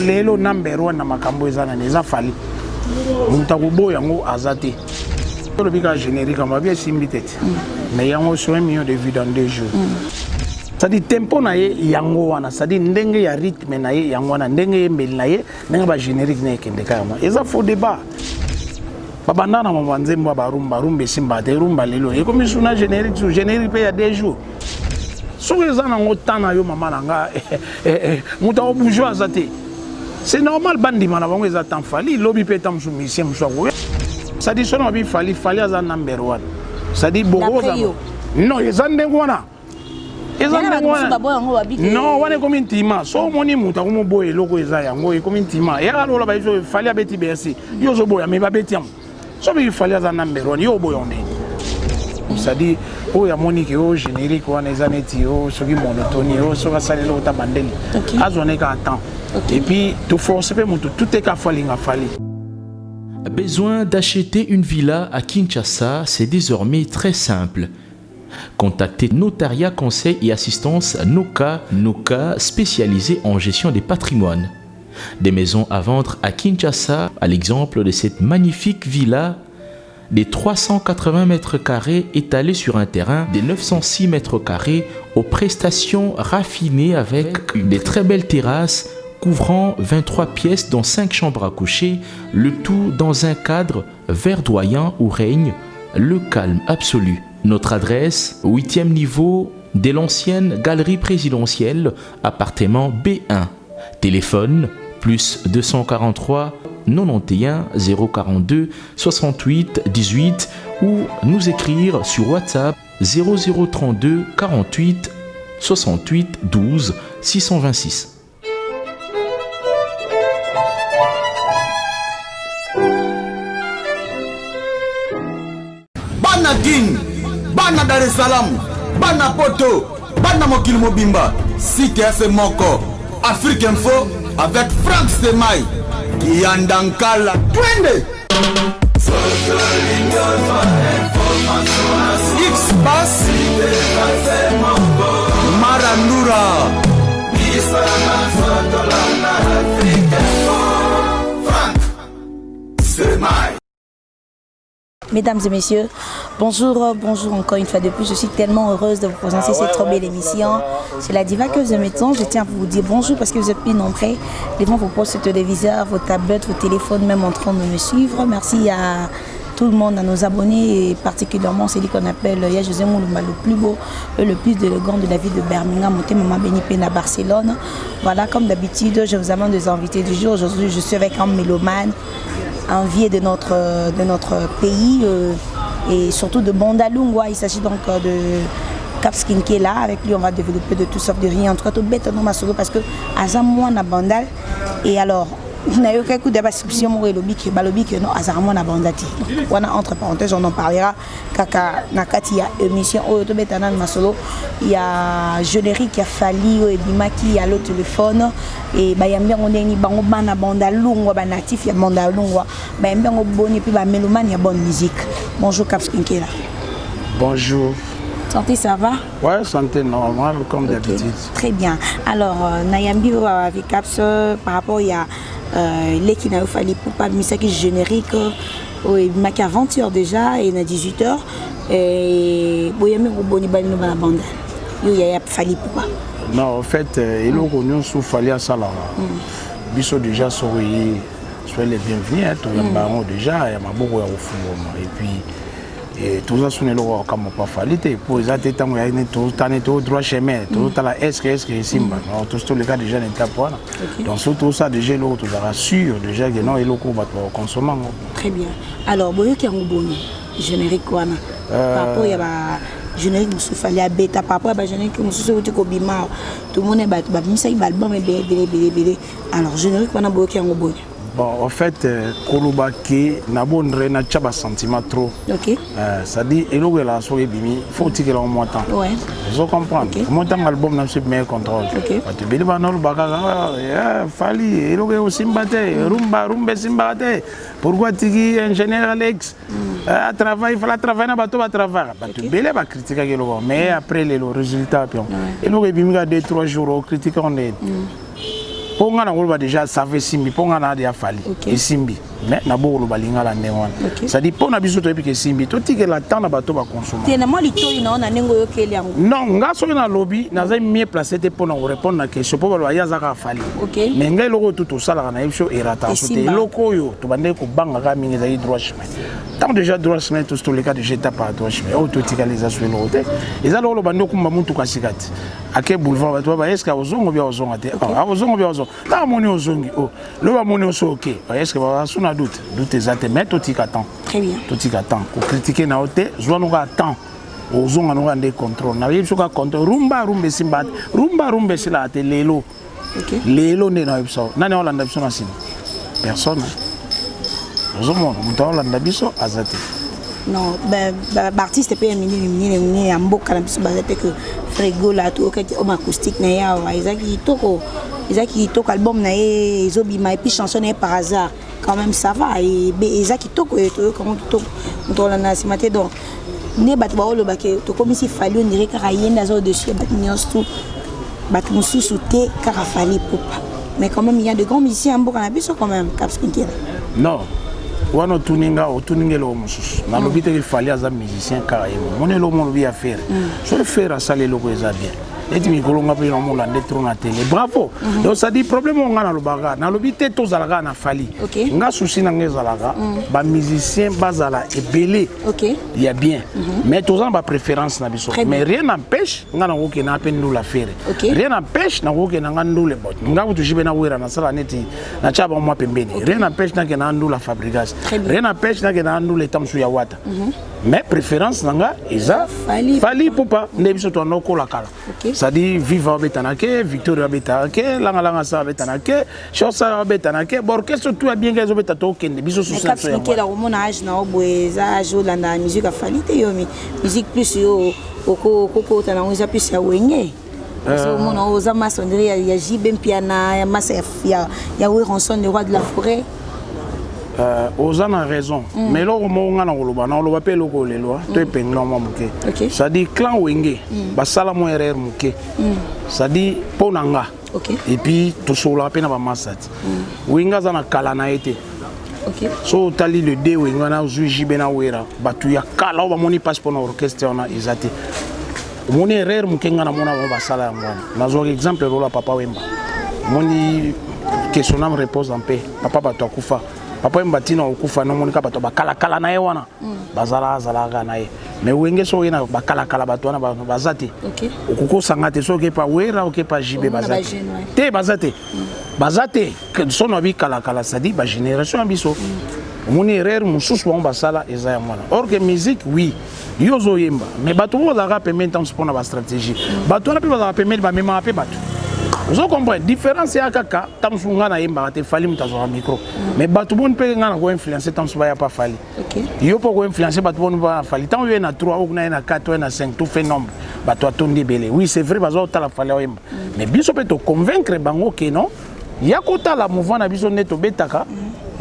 Lelo number one na makambo eza nani? Eza Fally. Moto akoboya yango aza te. Tolobi kaka générique yango babi esimbi te ti, mais yango sur 1 million de vues dans 2 jours. C'est-à-dire tempo na ye yango wana, c'est-à-dire ndenge ya rythme na ye yango wana, ndenge yembeli na ye, ndenge bagénérique na ye ekendeka yango, eza faux débat. Babanda na mama nzembo ya barumba, rumba esimba te. Rumba lelo ekomi suna générique, su générique mpe ya 2 jours. Soki eza nango temps na yo, mama na nga, moto akobouge aza te. C'est normal, bandima na bango eza temps Fally. Lobi mpe ta mosusu musicien mosusu akoya. C'est-à-dire soki babi Fally, Fally aza number one, c'est-à-dire boko. Non, eza ndenge wana, eza ndenge wana. Non, wana ekomi ntima. So omoni moto akomoboya eloko eza yango, ekomi ntima. Eyaka lokola bayebi Fally abeti Bercy, yo ozoboya, me babeti yango. So biki Fally aza number one, yo oboya ndenge? C'est-à-dire oyo amoni ke oyo générique wana eza neti oyo soki monotonie, oyo soki asali eloko ta bandeli, azwa ne kaka temps et puis toforce mpe moto tout eka fo alinga Fally. Besoin d'acheter une villa à Kinshasa, c'est désormais très simple. Contactez Notariat Conseil et Assistance Noka, Noka spécialisé en gestion des patrimoines. Des maisons à vendre à Kinshasa, à l'exemple de cette magnifique villa des 380 mètres carrés étalés sur un terrain de 906 mètres carrés aux prestations raffinées avec des très belles terrasses couvrant 23 pièces dont 5 chambres à coucher, le tout dans un cadre verdoyant où règne le calme absolu. Notre adresse, 8e niveau de l'ancienne galerie présidentielle, appartement B1. Téléphone plus 243 91 042 68 18 ou nous écrire sur WhatsApp 0032 48 68 12 626. Bana Kin, bana Dar es Salaam, bana Poto, bana mokili mobimba, site ya moko Afrique Info avec Frank Semai Kiyandankala, twende X Bas Marandura. Frank Semai. Mesdames et messieurs, bonjour, bonjour encore une fois de plus. Je suis tellement heureuse de vous présenter cette trop belle émission. C'est la diva que vous aimez tant. Je tiens à vous dire bonjour parce que vous êtes plus nombreux devant vos postes téléviseurs, vos tablettes, vos téléphones, même en train de me suivre. Merci à tout le monde, à nos abonnés et particulièrement celui qu'on appelle Ya José Moulumba, le plus beau et le plus élégant de la ville de Birmingham, Maman Béni à Barcelone. Voilà, comme d'habitude, je vous amène des invités du jour. Aujourd'hui, je suis avec un mélomane, un vieux de notre pays et surtout de Bandalungwa. Il s'agit donc de Caps qui est là. Avec lui, on va développer de tout sauf de rien. En tout cas, tout bête non solo parce que aza mwana Bandal. Et alors, nayoka kuda bascription moko elobi ke balobi ke non, azala mwana Bandal te. Wana entre parenthèse, on en parlera kaka na kati ya émission oyo. Tobeta nanu masolo ya générique ya Fally oyo ebimaki ya Allo Téléphone e bayambi yango ndenge bango bana Bandalungwa, banatif ya Bandalungwa bayambi yango boni, mpe bamélomane ya bonne musique. Bonjour Caps Kinkela. Bonjour. Santé, ça va? Ouais, santé normale, comme d'habitude. Très bien. Alors, nayambi avec Caps par rapport ya leki na yo Fally Ipupa abimisaki générique oyo ebimaki avant-hier déjà e na 18 heures. Boyambi yango boni, balino bana Bandal, yo yaya Fally Ipupa? Non, en fait, eloko nyonso Fally asalaka, biso déjà soki soyez les bienvenus, toyamba yango déjà ya maboko ya kofungwama. Et puis toza suna eloko ya kokamwa pa Fally te, po eza te ntango ya totani to droit chemin, tozotala est-ce esimba. Non, tosi toleka déjà na étape wana. Donc soki tosala déjà eloko, tozalaka sûr déjà ke non, eloko oyo bato bakokonsoma yango. Très bien. Alors, boyoki yango boni, générique wana, par rapport ya ba générique mosusu Fally abeta, par rapport ya bagénérique mosusu euti kobima? Tomoni bato babimisaki baalbum ebele ebele ebele ebele. Alors, générique wana, boyoki yango boni? Bon, en fait, koloba ke na bondre natya basentiment trop. C'est-à-dire eloko elaka soki ebimi, faut otikela ngo mwa temps. Ozo comprendre? Mo ntango album na biso ebimaki Contrôle, bato ebele bana oloba kaka Fally eloko ekosimba te, rumba rumba esimbaka te, pourquoi tiki ingénieur Alex atravaille, fala travaille na bato batravaille. Bato ebele bakritikaki eloko, mais après lelo résultat pion eloko ebimi kaka 2 3 jours, okritika ngo ndeni. Mpo nga nakoloba déjà ça va, esimbi. Mpo nga na ya Fally, esimbi, mais nabokoloba lingala ndenge wana. C'est-à-dire, mpo na biso toyebi ke esimbi, totikela temps na bato bakonsoma. Te, na mwa litoi na yo, na ndenge oyokeli yango. Non, nga soki nalobi, naza mieux placé te mpo na korépondre na question, mpo baloba ye aza kaka Fally. Mais ngai, eloko oyo tu tosalaka na ye biso erataka so te. Esimba. Eloko oyo tobandeki kobangaka mingi ezali droit chemin. Tant déjà droit chemin, tosi toleka déjà étape ya droit chemin. Oyo totikali eza so eloko te. Eza lokolo bandi okumba mutuka sika te, ake boulevard, bato baba eske ozongo bia ozonga te, ozongo bia ozonga. Ntango amoni ozongi, o lobi amoni oso oke, eske basu na doute? Doute eza te, mais totika temps. Très bien. Totika temps kocritiquer na yo te. Zwa noka temps, ozonga noka nde contrôle. Nayebi soki contrôle rumba rumba esimba te, rumba rumba esilaka te lelo. Lelo nde nayebi so nani aolanda biso na nsima? Personne. Ozomona moto aolanda biso aza te. Non, baartiste mpe ya minene minene minene ya mboka na biso baza te. Ke Ferre Gola, toyokaki homme acoustique na ye awa, ezalaki kitoko, ezalaki kitoko. Album na ye ezobima, et puis chanson na ye Par hasard, quand même ça va, eza kitoko, toyokango kitoko. Moto olanda na nsima te. Donc nde bato baolobake tokomisi Fally, on dirait kaka ye nde aza au-dessus ya bato nyonso tu, bato mosusu te, kaka Fally Ipupa. Mais quand même, il y a de grands musiciens ya mboka na biso quand même, Caps Kinkela. Non, wana otuni nga, otuni nga eloko mosusu. Nalobi teke Fally aza musicien kaka ye mo. Moni eloko mo olobi ya Ferre, soki Ferre asali eloko eza bien, neti mikolo nga mpe namolande trop na télé, bravo. Donc ça dit, problème oyo nga nalobaka, nalobi te tozala kaka na Fally. Nga souci na nga ezalaka bamusicien bazala ebele ya bien, mais toza na bapréférence na biso. Très bien. Mais rien n'empêche nga nakokenda mpe ndula Ferre. Rien n'empêche nakokenda nga ndule bot. Nga kutu jibe na Wera, nasala neti natya bango mwa pembeni. Rien n'empêche nakenda nga ndula Fabregas. Très bien. Rien n'empêche nakenda nga ndula eta mosusu ya Wata, mais préférence na nga eza Fally. Fally Ipupa. Nde biso toanda okola kala. C'est-à-dire, Viva babetana ke, Victoria babetana ke, Langalanga sa babetana ke, Shosa babetana ke, baorchestre tout ya bien ke ezobeta, tokende biso susu na Caps biso yango. Kinkela, komona age na yo boye, eza age olanda musique ya Fally te. Yo musique plus yo okokota nango eza plus ya Wenge. Omona oza masa on dirait ya JB Mpiana, ya masa ya Werrason, le roi de la forêt. Oza na raison, mais eloko moko nga na koloba, na koloba mpe eloko lelo to epengela mwa moke. C'est-à-dire, clan Wenge basala mwa erreur moke, c'est-à-dire mpo na nga. Et puis tosololaka mpe na bamasa ti Wenge aza na kala na ye te. So otali le de Wenge wana, ozwi JB na Wera, bato ya kala oyo bamoni mpasi mpo na orchestre wana eza te. Omoni erreur moke nga namona bango basala yango wana. Nazwaka exemple lola Papa Wemba. Omoni, que son âme repose en paix, papa bato akufa, Papa Wemba ntina okufa, nomoni kaka bato bakalakala na ye wana bazalaka azalaka na ye. Mais Wenge, so oye na bakalakala, bato wana baza te. Okoki osanga te. Soki okepa Wera, okepa JB, Omona baza te. bajeune, ouais. Te, baza te, baza te. So na bikalakala, c'est-à-dire bagénération ya biso. Omoni erreur mosusu bango basala eza yango wana. Or que musique, oui, yo ozoyemba, mais bato oyo bazalaka pembeni, ntango mpona bastratégie, bato wana mpe bazalaka pembeni, bamemaka mpe bato. Ozo comprendre différence ya kaka ntango mosusu ngai nayembaka te, Fally moto azwaka micro, mais bato boni mpe ngai na koinfluence, ntango mosusu baya pa Fally. Yo mpo koinfluence bato boni bana Fally, ntango yo ye na 3, okuna ye na 4, oye na 5, tout fait nombre, bato atondi ebele. Oui, c'est vrai, bazwa kotala Fally oyemba, mais biso mpe toconvaincre bango ke non, ya kotala mouvement na biso nde tobetaka.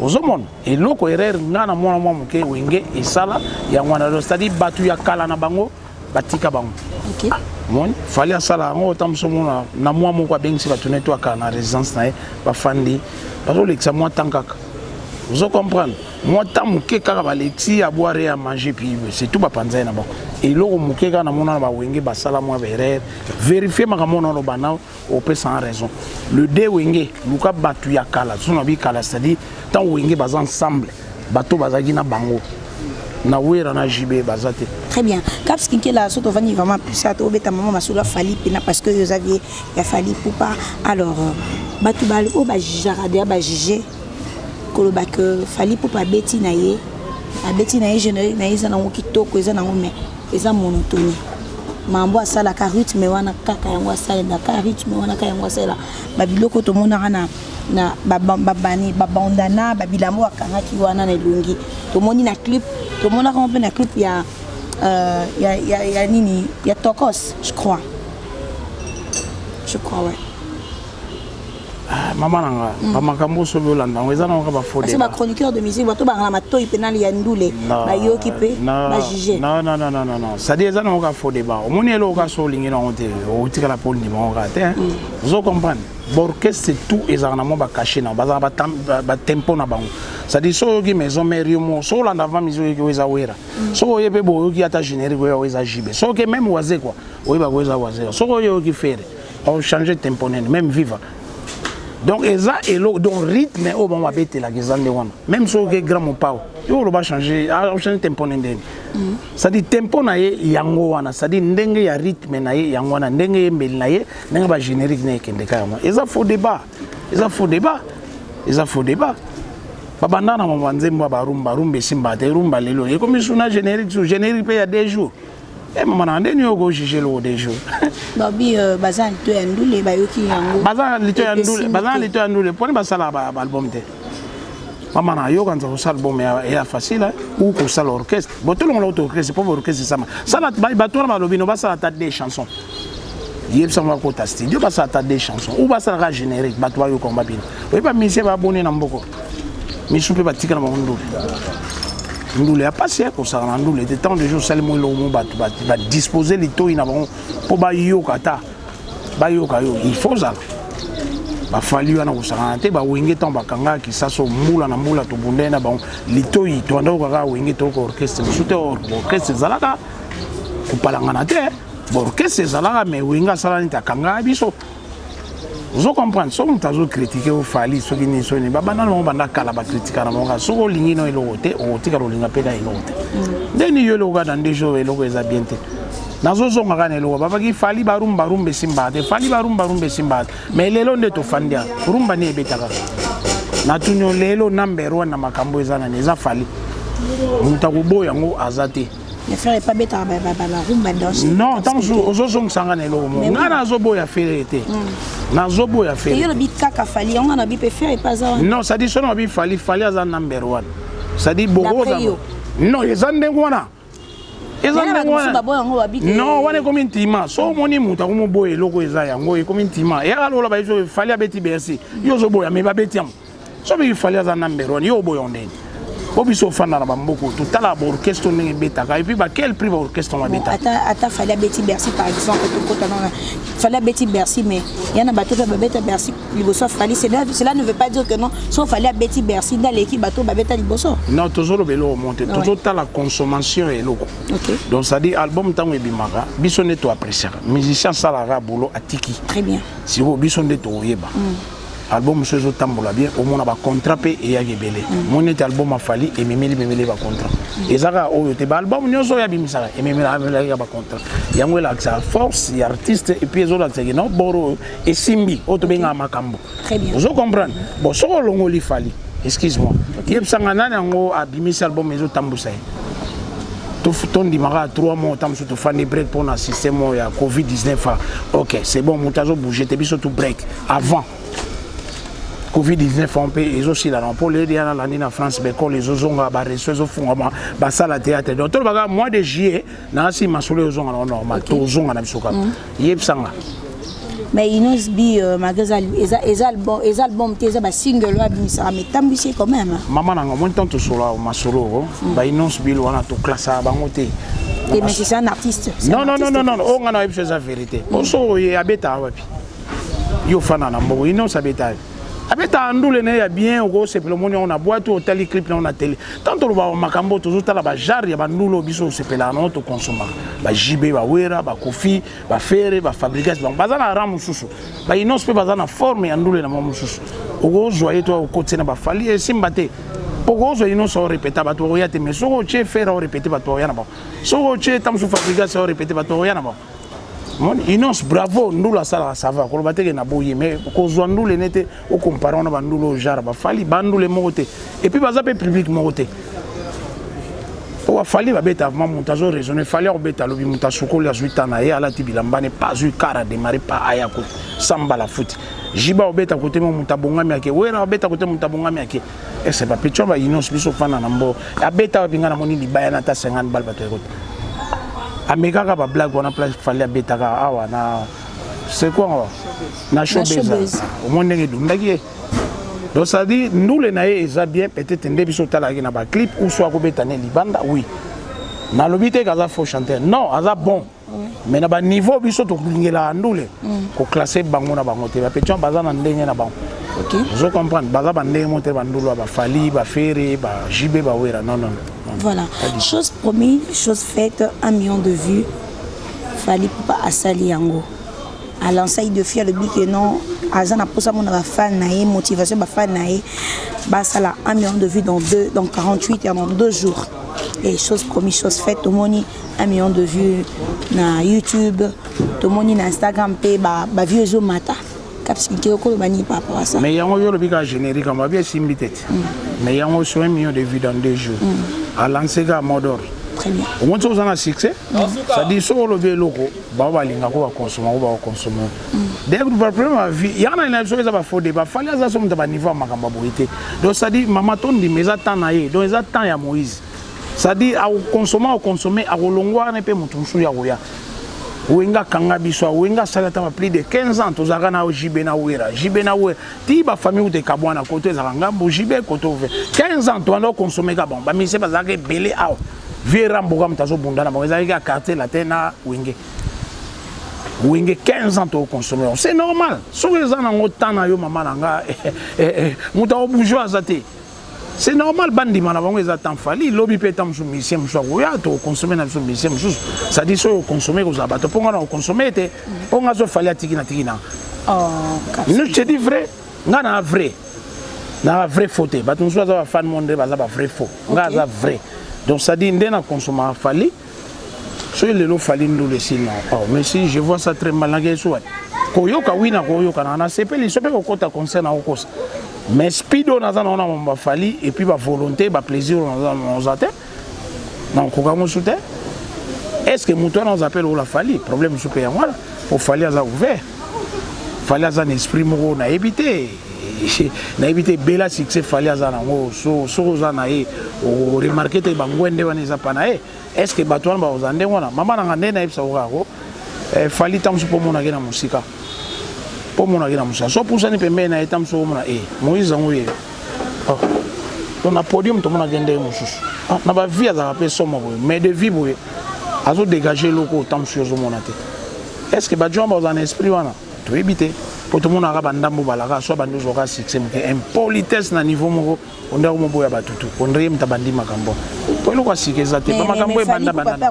Ozomona eloko erreur nga na mwana mwa moke Wenge esala yango wana. C'est-à-dire, bato ya kala na bango batika bango. Moni Fally asala yango, ota mosu omona na mwa moko abengisi bato neti akala na résidence na ye, bafandi, bazolekisa mwa temps kaka. Ozo comprendre, mwa temps moke kaka balekisi à boire et à manger, puis c'est tout, bapanza ye na bango. Eloko moke kaka namona na bawenge basala mwa baerreur. Vérifie makambo wana oloba na opesa en raison. Le de Wenge, luka bato ya kala, so na bikala, c'est-à-dire ntango Wenge baza ensemble, bato bazalaki na bango na Wera na JB baza te. Très bien. Caps Kinkela, so tovandi vraiment plus ya tobeta mama masolo ya Fally mpena, parce que oyo ozavi ya Fally Ipupa. Alors bato oyo bajugeaka deya, bajuge koloba ke Fally Ipupa abeti na ye, abeti na ye générique na ye, eza nango kitoko, eza nango, mais eza monotonie. Mambo asalaka rythme wana kaka yango asalelaka, rythme wana kaka yango asalela. Babiloko tomonaka na babani, babandana, babilamba akangaki wana na elongi, tomoni na clip, tomonaka ngo mpe na clip ya nini, ya Tokos, je crois, ouais. Ah, mama na nga, bamakambo soki olanda yango, eza nango kaka bafaux. Parce que bachroniqueur de musique, bato bangana matoi mpe nali ya ndule, bayoki mpe bajuge. Non, non, non, non, non, non, c'est-à-dire eza nango kaka faux débat. Omoni eloko kaka so olingi nango te, otikala mpo ondima yango kaka te. Ozo comprendre? Baorchestre tout ezalaka na mwa bacachet na bazalaka batempo na bango. C'est-à-dire soki oyoki Maison Mère, yo mo soki olanda avant musique, oyoki oyo eza Wera. Soki oye mpe boyoki ata générique, oyo eza JB. Soki même Wazekwa, oyebaka oyo eza Wazekwa. Soki oyoki Ferre, ochange tempo nene, même Viva. Donc eza eloko, donc rythme oyo bango babetelaka eza nde wana. Même soki oke Grand Mopao, yo oloba change, ochange tempo ne ndeni. C'est-à-dire tempo na ye yango wana, c'est-à-dire ndenge ya rythme na ye yango wana, ndenge yembeli na ye, ndenge bagénérique na ye ekendeka yango. Eza faux débat, eza faux débat, eza faux débat. Babanda na mama nzembo ya barumba, rumba esimba te. Rumba lelo ekomi suna générique, su générique mpe ya 2 jours. E mama na ndeni oyo kojuge eloko 2 jours. Babi baza na lito ya ndule, bayoki yango. Baza na lito ya ndule, baza na lito ya ndule mponi basalaka baalbum te. Mama na yokanza kosala album ya facile ou kosala orchestre. Bo tolongola kuta orchestre, mpo orchestre esama sala. Bato wana balobi no basala ata deux chansons, yebisa ngo bakota studio, basala ata deux chansons ou basalaka générique, bato bayoka ngo babino. Oyeba musicien baboni na mboko misu mpe batika na bango ndule. Ndule ya pasi ya kosala na ndule te. Tant de jours osali mo eloko mo, bato badispose litoi na bango mpo bayoka, ata bayoka yo, il faut ozala bafali wana kosakana te. Bawenge ntango bakangaka Kisaso, mbula na mbula tobundai na bango litoi, tobanda kokaka wenge, toyoka orchestre mosusu te. Orchestre ezalaka kopalangana te, baorchestre ezalaka, mais Wenge asala neti akangaka biso. Ozo comprendre? Soki moto azocritiquer ofali, soki nini, soki nini, babanda nango banda kala, bakritika na bango kaka. Soki olingi no eloko te, okotikala olinga mpe ka eloko te. Ndeni yo eloko kaka na nde jour eloko eza bien te. Nazozonga kaka na eloko babaki Fally, barumba, rumba esimbaka te. Fally barumba, rumba esimbaka te. Mais lelo nde tofandi awa, rumba nde ebetaka. Natuni yo, lelo number one na makambo eza nani? Eza Fally. Moto akoboya yango aza te. Mais frère, epa betaka barumba danse. Non, ntango mosusu ozozongisanga na eloko moko, ngai nazoboya Ferre te, nazoboya Ferre. Yo lobi kaka Fally, yango na bi mpe Ferre epa aza wana. Non, c'est-à-dire soki nabi Fally, Fally aza number one, c'est-à-dire boko. Non, eza ndenge wana, eza ndenge wana. Non, wana ekomi ntima. So omoni moto akomoboya eloko eza yango, ekomi ntima. Eyaka lokola bayebi Fally abeti Bercy, yo ozoboya, mais babeti yango. So biki Fally aza number one, yo oboya ndenge po biso ofanda na bamboka, totala baorchestre ndenge ebetaka, et puis baquel prix baorchestre babetaka. Ata Fally abeti Bercy par exemple, tokota nana Fally abeti Bercy, mais ya na bato mpe babeta Bercy liboso ya Fally. Cela ne veut pas dire que non, so Fally abeti Bercy nde aleki bato babeta liboso. Non, tozoloba eloko mo te, tozotala consommation ya eloko. Donc c'est-à-dire album ntango ebimaka, biso nde toappréciaka. Musicien asalaka boulot, atiki. Très bien. Sikoyo biso nde tokoyeba album mosusu ezotambola bien, omona bacontrat mpe eyaki ebele. Moni neti album afali ememeli memeli bacontrat. Eza kaka oyo te, baalbum nyonso oyo abimisaka ememelaka bacontrat. Yango elakisaka force ya artiste, et puis ezolakisaka no boro oyo esimbi, oyo tobengaka makambo. Ozo comprendre? Bon, soki olongoli Fally, excuse moi, yebisanga nani yango abimisi album ezotambusa ye. Tondimaka 3 mois, ta mosusu tofandi break mpona système oyo ya Covid 19. Ok, c'est bon, moto azobouge te, biso to break avant Covid-19 mpe ezosila na mpo leli yana nalandi na France, baekole ezozonga, baresto ezofungama, basala théâtre. Donc tolobaka mois de juillet naasi masolo ezozonga nango normal, tozonga na biso kaka. Yebisanga. Mais Innoss'B, malgré eza album te, eza basingle oyo abimisaka, mais etambwisi quand même. Mama nanga, moi ntango tosola masolo, baInnoss'B wana toklasaka bango te. Mais c'est un artiste. Non, non, non, non, non, oyo nga na oyebi so eza vérité. Oso oye abetaka wapi? Yo fanda na mbongo, Innoss abetaka, abetaka ndule na ye ya bien. Okosepela, omoni yango na boîte, otali clip nango na télé. Tant tolobaka makambo, tozotala bagenre ya bandule oyo biso osepelaka nango, tokonsomaka baJB, baWera, baKoffi, baFerre, baFabregas. Bango baza na rang mosusu. BaInnoss mpe baza na forme ya ndule na mwa mosusu. Okozwa ye to okotie na baFally, esimba te. Okozwa Innoss orépéta, bato bakoya te. Mais soki otie Ferre orépété, bato bakoya na bango. Soki otie ta mosusu Fabregas orépété, bato bakoya na bango. Moni Innoss, bravo, ndula asalaka, ça va. Koloba teke na boye, mais kozwa ndule ne te, okompare wana bandule oyo genre baFally, bandule moko te, et puis baza mpe public moko te. Po baFally babeta vraiment, moto azo raisonner. Fally akobeta, alobi moto asukoli, azwi ta na ye, alati bilamba ne pa, azwi car, adémarre pa, aya kote sambala futi. Jiba obeta kote mo, moto abongami ake. Wera obeta kote, moto abongami ake. Ese bapetits wana baInnoss, biso ofanda na mbo abeta wapi? Nga namoni libaya na ata 50 bal, bato ekote amekaka bablague wana. Place Fally abetaka awa na, c'est quoi, na Showbuzz, omoni ndenge edundaki ye. Donc ça dit ndule na ye eza bien, peut-être nde biso otalaki na baclip ou so akobeta ne libanda. Oui, nalobi te kaza faux chanteur, non, aza bon. Mais na baniveau biso tolingelaka ndule, koclasser bango na bango te. Bapetits wana baza na ndenge na bango. Ozo comprendre, baza bandenge mo te. Bandulu ya baFally, baFerre, baJB, baWerra, non, non, non. Voilà. Chose promise, chose faite, 1 million de vues. Fally Ipupa asali yango. Alancé défi, alobi que non, aza na posa mona bafan na ye, motivation bafan na ye basala 1 million de vues dans 48 heures, dans 2 jours. Et chose promise, chose faite, tomoni 1 million de vues na YouTube, tomoni na Instagram mpe bavues ezomata. Kapsiki okoloba nini par rapport à ça? Mais yango yo olobi kaka générique yango babi esimbi te te, mais yango sur 1 million de vues dans 2 jours, alancé kaka mot d'ordre. Très bien. Omoni soki oza na succès, c'est-à-dire soki olobi eloko, bao balingako bakonsoma ko bakonsoma. D'ailleurs, problème ya vie yanga na nina, soki eza bafaux débat, Fally aza so moto ya baniveau ya makambo ya boye te. Donc c'est-à-dire, mama, tondima eza temps na ye, donc eza temps ya Moïse. C'est-à-dire akokonsoma, akokonsome, akolongwa wana mpe moto mosusu ya koya. Wenge akanga biso, Wenge asali ata ba plus de 15 ans, tozalaka na JB na Wera, JB na Wera, ti bafamille kuta ekabwana, koto ezalaka ngambo JB, koto 15 ans tobanda okonsome ka bango. Bamusiciens bazalaka ebele awa, vie Ramboka moto azobunda na bango, ezalaki ya Quartier Latin na Wenge. Wenge 15 ans tokonsome, c'est normal. Soki eza nango temps na yo, mama na nga, moto akobouge aza te, c'est normal. Bandima na bango eza temps Fally, lobi mpe ta mosusu musicien mosusu akoya, tokonsome na biso musicien mosusu. C'est-à-dire soki okonsome kozala bato, mpo nga na okonsome te, mpo nga so Fally atiki na tiki na. Oh. Je te dis vrai, nga na vrai, na vrai faux te. Bato mosusu baza bafan mo nde baza bavrai faux, nga aza vrai. Donc c'est-à-dire nde na consomaka Fally, soki lelo Fally ndulu esili na, oh, mais si je vois ça très mal, nakei so wapi koyoka wi na koyoka na nasepeli so mpe kokɔta concert na kokosa. Mais speed oyo naza nango na mambo baFally et puis bavolonté, baplaisir oyo naza naza te, nakokoka mosu te. Est ce que moto wana oza mpe lokola Fally? Problème mosu mpe yango wana, po Fally aza ouvert, Fally aza na esprit moko, nayebi te, nayebi te ebela succès Fally aza nango. Soki oza na ye, oremarquer te bangwende wana eza pa na ye. Est ce que bato wana bakozala ndenge wana? Mama nanga, nde nayebisa ko kako Fally ta mosu mpo omonake na mosika, mpo omonake na mosika, so opusani pembeni na ye, ta mosu omona e Moïse yango ye. Oh. Donc na podium tomonaki ndenge mosusu, na bavie azalaka mpe somo boye, mais de vie boye azodégage eloko ta mosusu ozomona te. Est ce que bajo wana bazala na esprit wana? Toyebi te, mpo tomonaka bandambo balaka so bandi ozwaka succès moke, impolitesse na niveau moko ondako moboya bato tu ondre ye moto abandi makambo, po eloko ya sika eza te, bamakambo ebanda banda.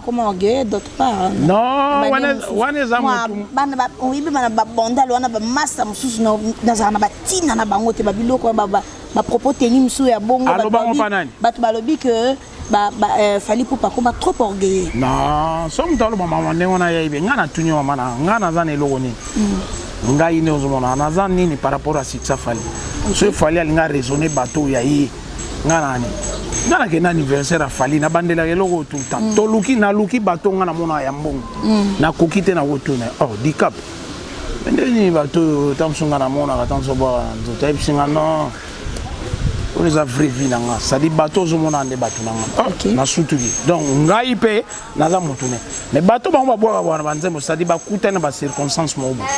Non, wana eza motu. Oyebi, bana babondale wana, bamasa mosusu nazala na batina na bango te, babiloko bapropos teni mosusu ya bongo. Alobango mpa nani? Bato balobi ke Fally Ipupa akoma trop orgueilleux. Non, so moto aloba mama ndenge wana, yayebi. Ngai natuni mama na ngai, naza na eloko nini? Ngai nde ozomona naza nini par rapport à succès Fally? So Fally alingi raisonner bato oyo ya ye, ngai nani? Ngai nakende anniversaire ya Fally, nabandelaka eloko oyo tout le temps. Toluki, naluki bato, ngai namona ya mbongo, nakoki te, nakotuna: oh, dicap nde nini? Bato oyo ta mosu ngai namonaka ta mosu bwaka na nzoto, ayebisi nga: non, oyo eza vraie vie na nga. C'est-à-dire bato ozomona nde bato na nga, nasutuki. Donc ngai mpe naza motu ne, mais bato bango babwaka bwana banzembo, c'est-à-dire bakutani na bacirconstance moko boye.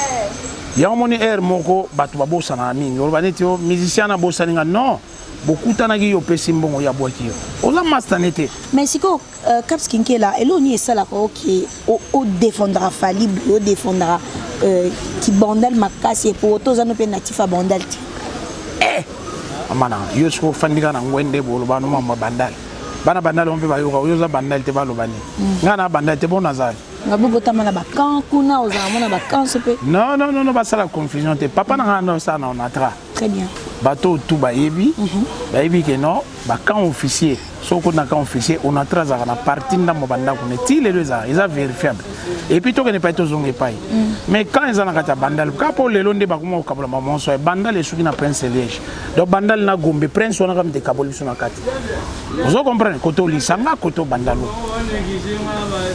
Yango moni aire moko bato babosanaka mingi, oloba neti o musicien nabosani nga. Non, bokutanaki, yo opesi mbongo, yo abwaki yo, oza master ne te. Mais sikoyo, Caps Kinkela, eloko nini esalaka oke odefendaka Fally boye, odefendaka kibandal makasi, epo toza no mpe natif ya Bandal te? Mama na yo, soki ofandi kaka na ngwende, boloba no mama Bandal, bana Bandal oyo mpe bayoka oyo oza Bandal te, baloba nini? Ngai na Bandal te, bo nazali. Nga bobotama na bacamp kuna, ozala mona bacamp so mpe? Non, non, non, basala confusion te. Papa na ngai ndo osala na Onatra. Très bien. Bato oyo tu bayebi, bayebi ke non, bacamp officier, soki okoti na camp officier Onatra, azalaka na parti ndambo bandako ne ti lelo ezalaka, eza vérifiable. Et puis tokende epai, tozonga epai, mais quand eza na kati ya Bandal kaka, mpo lelo nde bakoma kokabola bamonso ya Bandal, esuki na Prince Liège. Donc Bandal na Gombe, Prince wana kaka ekaboli biso na kati, ozo comprendre, kote olisanga, kote obandalo.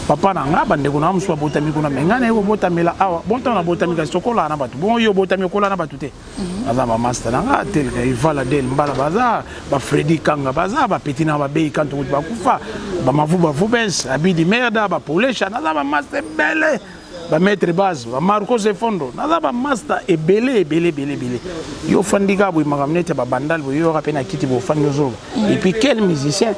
Papa na nga, bandeko na nga mosusu babotami kuna, me ngai naye kobotamela awa. Bon, ntango nabotami kasi tokolaka na bato. Bon, yo obotami, okola na bato te. Baza bamaster na nga teleka Ivala Del Mbala, baza baFredi Kanga, baza bapeti na babei kanto kutu bakufa, bamavu bavubes abidi merda bapolesha. Naza bamaster ebele, bamaître base, bamarco Zefondo, naza bamaster ebele ebele ebele ebele. Yo ofandi kaka boye, makambo neti ya babandal boye, yoka mpe na kiti bofandi, ozoloba. Et puis quel musicien?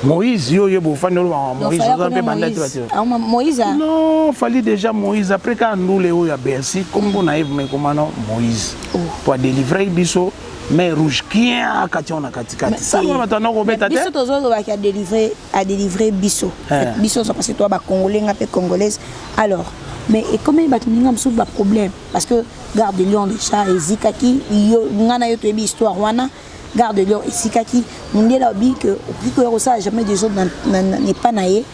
Moïse yo ye bofandi olobaka Moïse oza mpe banda te bato. Moïse non Fally déjà Moïse après kaka ndule oyo ya Bercy kombo na ye vraiment ekoma no Moïse po adelivre biso mer Rouge kien akati yango na katikati sala bato wana kobeta te. Biso tozolobaki adelivre adelivre biso biso parce que toa bacongolais nga mpe congolaise. Alors mais ekomeli bato ndinga mosusu baproblème parce que Gare de Lyon déjà ezikaki, yo nga na yo toyebi histoire wana. Gare de Lyon esikaki, mundele alobi que okoki koya kosala jamais des autres na epa na ye,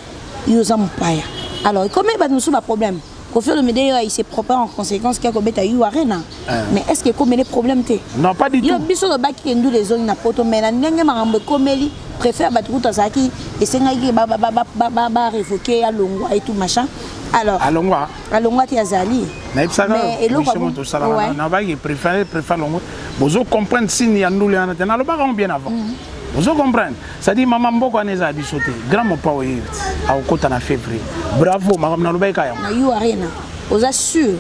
yo oza mopaya. Alors ekomi bato mosusu baproblème. Koffi Olomide yo il se prépare en conséquence kia kobeta U Arena. Mais est-ce que ekomeli problème te? Non, pas du tout. Yo biso lobaki ke ndule ezongi na poto, mais na ndenge makambo ekomeli préfère bato kutu azalaki esengaki ba révoquer alongwa et tout machin. Alors alongwa alongwa te, azali. Nayebisaka biso moto osalaka nabaki préféré préfère longwa. Bozo comprendre signe ya ndule wana te, nalobaka yango bien avant. Bozo comprendre, c'est-à-dire mama mboka wana eza ya biso te. Grand mopa oyo akokota na février, bravo, makambo nalobaki ka yango. Na U Arena, oza sûr?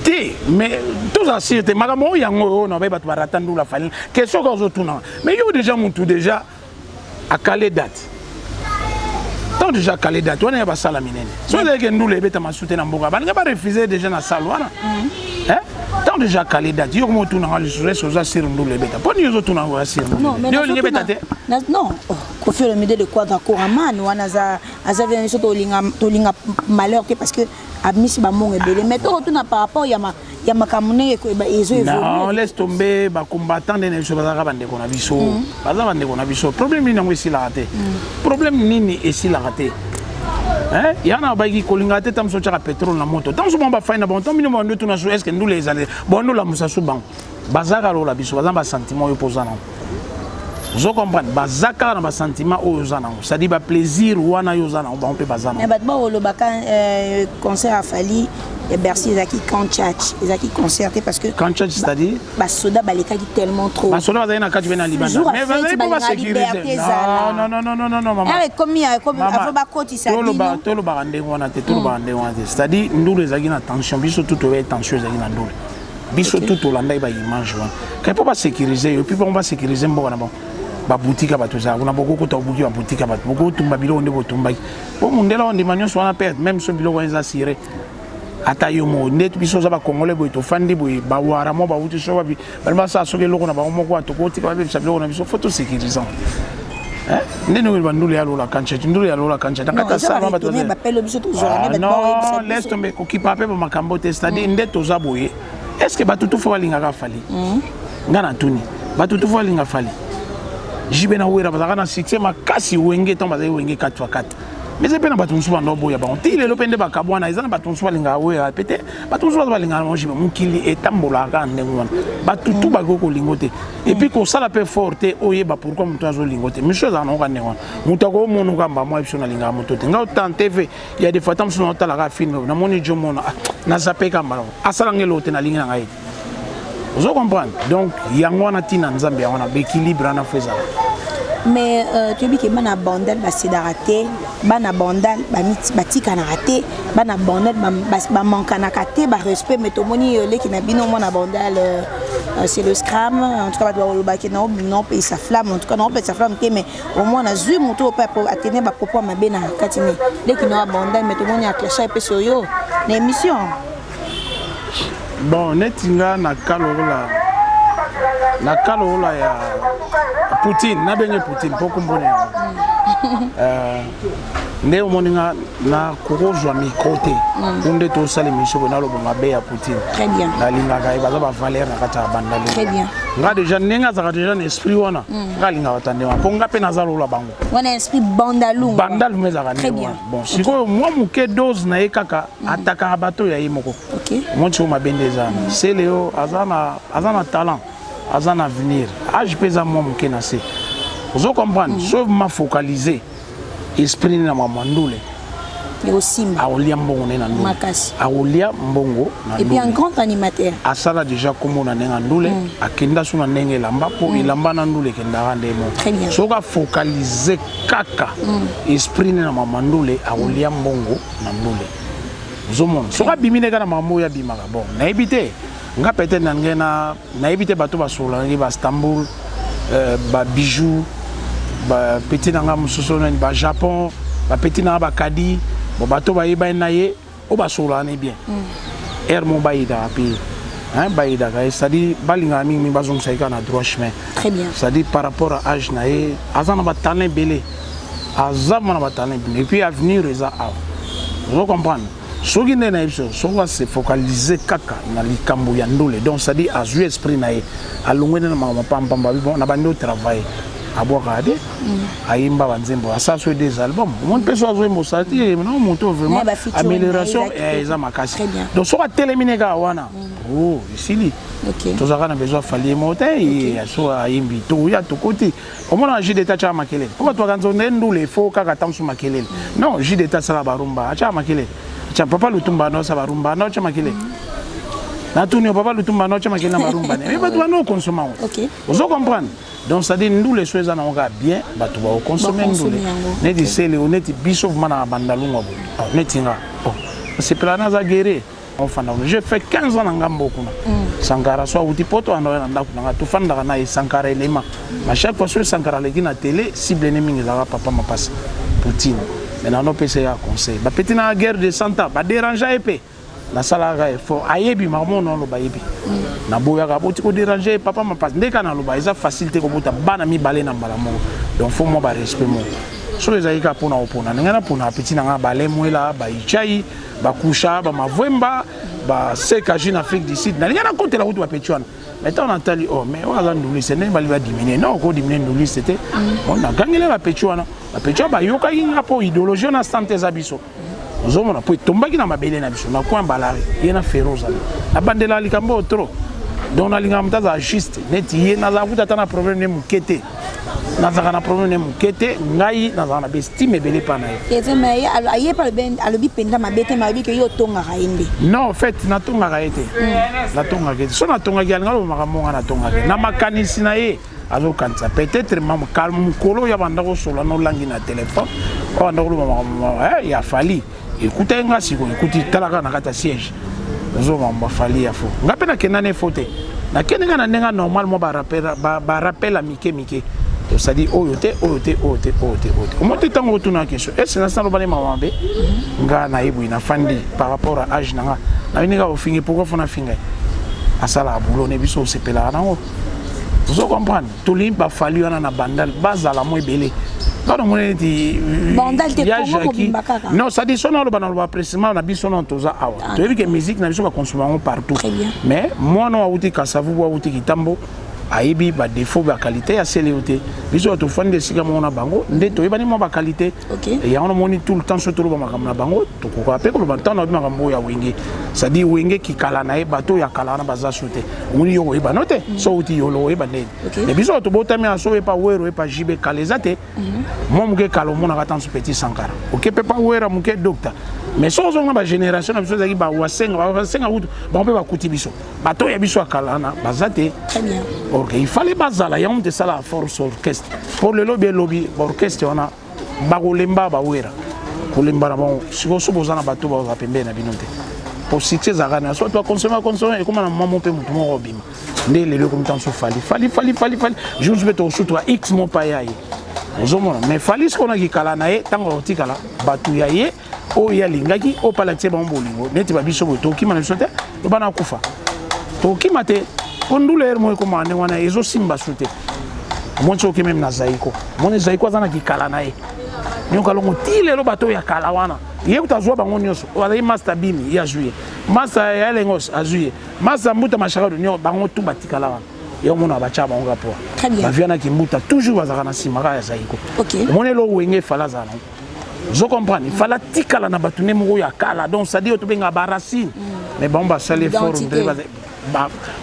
Te, mais toza sûr te. Makambo oyo yango oyo nabai bato barata ndula Fally. Question ka ozotuna, mais yo déjà mutu déjà akale date, tant déjà akale date wana ya basala minene. So ezalaki ndula ebetama su te na mboka, balinga barefuse déjà na salle wana. Tant déjà akale date, yo koma otunanga lisusu ese oza sûr ndula ebeta? Mpo nini ozotunanga oza sûr? Yo olingi ebeta te? Non, Koffi Olomide de Quadra Koraman wana aza vena biso, tolinga malheur te parce que abimisi bambongo ebele, mais tokotuna par rapport ya makambo ndenge ezo. Non, laisse tomber. Bacombattant nde na biso bazalaka bandeko na biso, baza bandeko na biso. Problème nini yango esilaka te? Problème nini esilaka te? Ya na bayiki kolingaka te. Ta mosu otyaka pétrole na moto, ta mosu bango bafai na bango. Ta bino bando tuna su est-ce ndula ezali bando olamusa su bango. Bazaka lola biso, baza na basentiment oyo mpo oza nango, ozo comprendre? Baza kaka na basentiment oyo oza nango, c'est-à-dire baplaisir wana yo oza nango, bango mpe baza nango. Bato baolobaka concert ya Fally ya Bercy ezalaki camp church, ezalaki concert te parce que Camp church, c'est-à-dire? Basoda balekaki tellement trop. Basoda bazali na kati mpe na libanda, mais bazali mpo basécuriser. Non, non, non, non, non, mama, ekomi avant bakotisa. Tolobaka ndenge wana te, tolobaka ndenge wana te. C'est-à-dire ndulu ezalaki na tension, biso tu toyebi tension ezalaki na ndulu. Biso tu tolandaki baimage wana kai mpo basécuriser yo, puis bango basécuriser mboka na bango. Baboutique ya bato ezala kuna, bokokota obuki baboutique ya bato, bokotumba biloko nde botumbaki po mundela oyo ndima nyonso wana perte. Même so biloko wana eza sire, ata yo moko nde biso oza bacongolais boye, tofandi boye, bawara mo bawuti so babi bali basala soki eloko na bango moko, tokotika babebisa biloko na biso. Faut tosécurise ndenge oyo bandulu ya lola kancheti, ndulu ya lola kancheti na kati ya sala bato. Non, laisse tomber, kokipa mpe bamakambo te. C'est-à-dire nde toza boye, est ce que bato tu faut balingaka Fally? Nga na tuni, bato tu faut balinga Fally? Jibe na Wera bazalaka na succès makasi, Wenge ntango bazali Wenge 4 x 4, mais eza mpe na bato mosusu banda oboya bango ti lelo. Mpe nde bakabwana, eza na bato mosusu balingaka Wera pe te, bato mosusu baza balingaka bango Jibe. Mokili etambolaka kaka ndenge wana, bato tu bakoki kolingo te. Et puis kosala mpe fort te, oyeba pourquoi moto azolingo te. Miso ezala nango ka ndenge wana, moto akomonoka mbamwa biso nalingaka moto te. Ngai otan TV ya des fois, ta mosusu naotalaka film, namoni jo mona nazape ka mbala asalanga eloko te, nalingi na ngai te. Ozo comprendre? Donc yango wana ntina Nzambe, yango wana baéquilibre wana faut ezala. Mais toyebi ke bana Bandal basedaka te, bana Bandal batikanaka te, bana Bandal bamankanaka te barespect. Mais tomoni leki na bino mwana Bandal, c'est le scram. En tout cas bato balobaki naopesa flamme, en tout cas naopesa flamme te, mais au moins nazwi moto oyo mpe atene bapropos ya mabe na kati ne leki na ya Bandal. Mais tomoni aclasha epesi oyo na émission. Bon, neti nga na ka lokola ya Poutine, nabenge Poutine mpo kumbona yango nde omoni nga nakokozwa micro te mpo nde tosala émission boye, naloba mabe ya Poutine. Nalingaka ye, baza bavaleur na kati ya Bandale. Nga déjà ndenge azalaka déjà na esprit wana, nga alingaka ta ndenge wana mpo nga mpe naza lola bango. Wana esprit Bandalungu. Bandalungu ezalaka ndenge wana. Bon, sikoyo mwa moke dose na ye kaka atakaka bato ya ye moko. Omoni sikoyo mabe nde eza wana. Sele oyo aza na talent, aza na avenir, age mpe eza mwa moke na se, ozo comprendre? So ma focaliser esprit na mama ndule, ekosimba. Akolia mbongo nde na ndule. Makasi. Akolia mbongo na Et puis un ndule. grand animateur. Asala déjà kombo na ndenge ya ndule, akenda so na ndenge elamba, mpo elamba na ndule ekendaka nde mo. Très bien. Soki afocaliser kaka esprit ne na mama ndule, akolia mbongo na ndule. Ozomona, soki abimi nde kaka na makambo oyo abimaka, bon, nayebi te. Nga peut-être na ngai na nayebi te, bato basololaki ba Istanbul, babijou. Bapeti na nga mosusu nani, bajapon, bapeti na nga bakadi, bon, bato bayebani na ye oyo basololaka ne bien, aire mo bayidaka mpe, hein, bayidaka ye, c'est-à-dire balingaka mingimingi bazongisa ye kaka na droit chemin. Très bien. C'est-à-dire par rapport à âge na ye, aza na batalent ebele, aza mwana batalent ebele, et puis avenir eza awa. Ozo comprendre? Soki nde nayebi so, soki ase focalise kaka na likambo ya ndule, donc c'est-à-dire azwi esprit na ye, alongwe nde na makambo pampamba, bon, na bandi otravaille, abwakaka te, ayemba banzembo, asala so des albums, omoni mpe so azoyemba, osala te no moto vraiment amélioration eza makasi. Donc soki atelemi ne kaka wana, o esili. Tozalaka na besoin Fally ye moko te. So ayembi, toya tokoti, omona jus d'état atyaka makelele, po bato bakanisa nde ndule efo kaka ta mosu makelele. Non, jus d'état asala barumba, atyaka makelele. Tya papa Lutumba no asala barumba, no atya makelele. Natuni yo, papa Lutumba no atya makelele na barumba ne, bato bano okonsoma yango. Ozo comprendre? Donc c'est à dire ndule so eza nango kaka bien, bato bakokonsome ndule neti sele o neti biso vraiment na bandalungwa boye, neti nga osepela naza guerrier, ofanda kuna. J'ai fait 15 ans na ngambo kuna. Sankara so awuti poto, anda oya na ndako na nga, tofandaka na ye. Sankara elema ma chaque fois soki Sankara aleki na télé, cible ne mingi ezalaka papa Mapasa Poutine. Mais nano opesa ye conseil, bapeti na guerre de 100 ans, badérange ye mpe nasalaka effort, ayebi makambo ono aloba, ayebi naboyaka boti kodérange papa Mapasa. Nde kaka naloba, eza facile te kobota bana mibale na mbala moko, donc faut mwa barespect moko. Soki ezalaki kaka mpona kopona, ndenge napona apeti na nga, balemwela baichai, bakusha, bamavwemba, baseka jeune Afrique du Sud, nalingi nakotela kutu bapeti wana. Mais ntango natali, oh, mais oyo aza nduliste, ndenge bali badimine, non, okodimine nduliste te. Bon, nagangeli bapeti wana, bapeti wana bayokaki nga, mpo idéologie wana sante eza biso, ozomona, mpo etombaki na mabele na biso na coin balari ye na Feroza. Nabandela likambo oyo trop, donc nalingaka moto azala juste neti ye. Nazala kuta ata na problème ne moke te, nazalaka na problème ne moke te. Ngai nazalaka na baestime ebele mpa na ye. Aye mpe alobi mpenza mabe te, ma alobi ke yo otongaka ye nde. Non, en fait natongaka ye te, natongaka ye te. So natongaki, alinga aloba makambo nga natongaki na makanisi na ye, azokanisa peut-être mokolo oyo abanda kosola nolangi na telefone, oyo abanda koloba makambo ya Fally, ekuta ye nga sikoyo, ekuti talaka na kati ya siège, ozoma makambo Fally ya fo. Nga mpe nakenda na efo te, nakende nga na ndenge normal, mwa barappel ya mike mike, c'est-à-dire oyo te, oyo te, oyo te, oyo te, oyo te. Omoi te ntango otuna question ese nasi naloba nde mama mabe, nga nayebi nafandi par rapport à âge na nga, nayebi ndenge ofingi. Pourquoi fo nafinga ye? Asalaka boulot ne biso osepelaka nango, ozo comprendre? Tolingi baFally wana na Bandal bazala mo ebele. Nga namoni neti non, c'est-à-dire so naloba, naloba précisément na biso non, toza awa, toyebi ke musique na biso bakonsome yango partout, mais mwana oyo awuti Kasavubu, awuti Kitambo, ayebi badéfaut, baqualité ya sele yo te. Biso bato tofandi esika moko na bango nde toyebani mwa baqualité yango. Namoni tout le temps so toloba makambo na bango, tokoka mpe koloba ntango nayebi makambo oyo ya Wenge, c'est-à-dire Wenge kikala na ye, bato oyo ya kala wana baza so te. Omoni yo koyeba no te, so outi yolo oyeba ndeni. Mais biso bato botami ya so oyepa Wero, oyepa Jibe, kala eza te. Mwa moke kala omonaka ntanso petit Sankara, oke mpe pa Wera moke docteur, mais soki ozonga bagénération na biso ezalaki bawasenga, bawasenga kutu bango mpe bakuti biso. Bato ya biso ya kala wana baza te. Ok, il fallait bazala yango moto esalaka force orchestre, mpo lelo bi elobi baorchestre wana bakolemba, bawera kolemba na bango. Sikoyo so boza na bato bazala pembeni na bino te, po succès ezalaka na so bato bakonsome, bakonsome, ekóma na mama mpe motu moko obima nde lelo ekomi ntanso Fally, Fally, Fally, Fally, Fally. Jour mpe tokosutuka x mo pa ya ye, ozomona. Mais Fally sikoyo na kikala na ye, ntango akotikala bato ya ye oyo ye alingaki, oyo mpe alakisi bango bolingo neti babiso boye, tokokima na biso te, lobana akufa, tokokima te, mpo ndula ere moko ekomaka ndenge wana, ezosimba su te. Omoni soki meme na Zaiko, omoni Zaiko aza na kikala na ye, nyoka longo ti lelo. Bato oyo ya kala wana, ye kuta azwa bango nyonso. Oyo azali master Bimi, ye azwi ye, master ya Elengos azwi ye, master Mbuta Mashakado nyo, bango tu batikala wana. Ye omona batya bango kaka poa bavianaki Mbuta, toujours bazalaka na nsima kaka ya Zaiko. Omoni eloko Wenge efala azala nango, ozo comprendre? Ifala tikala na bato nde moko ya kala, donc c'est-à-dire tobengaka baracine. Mais bango basali effort,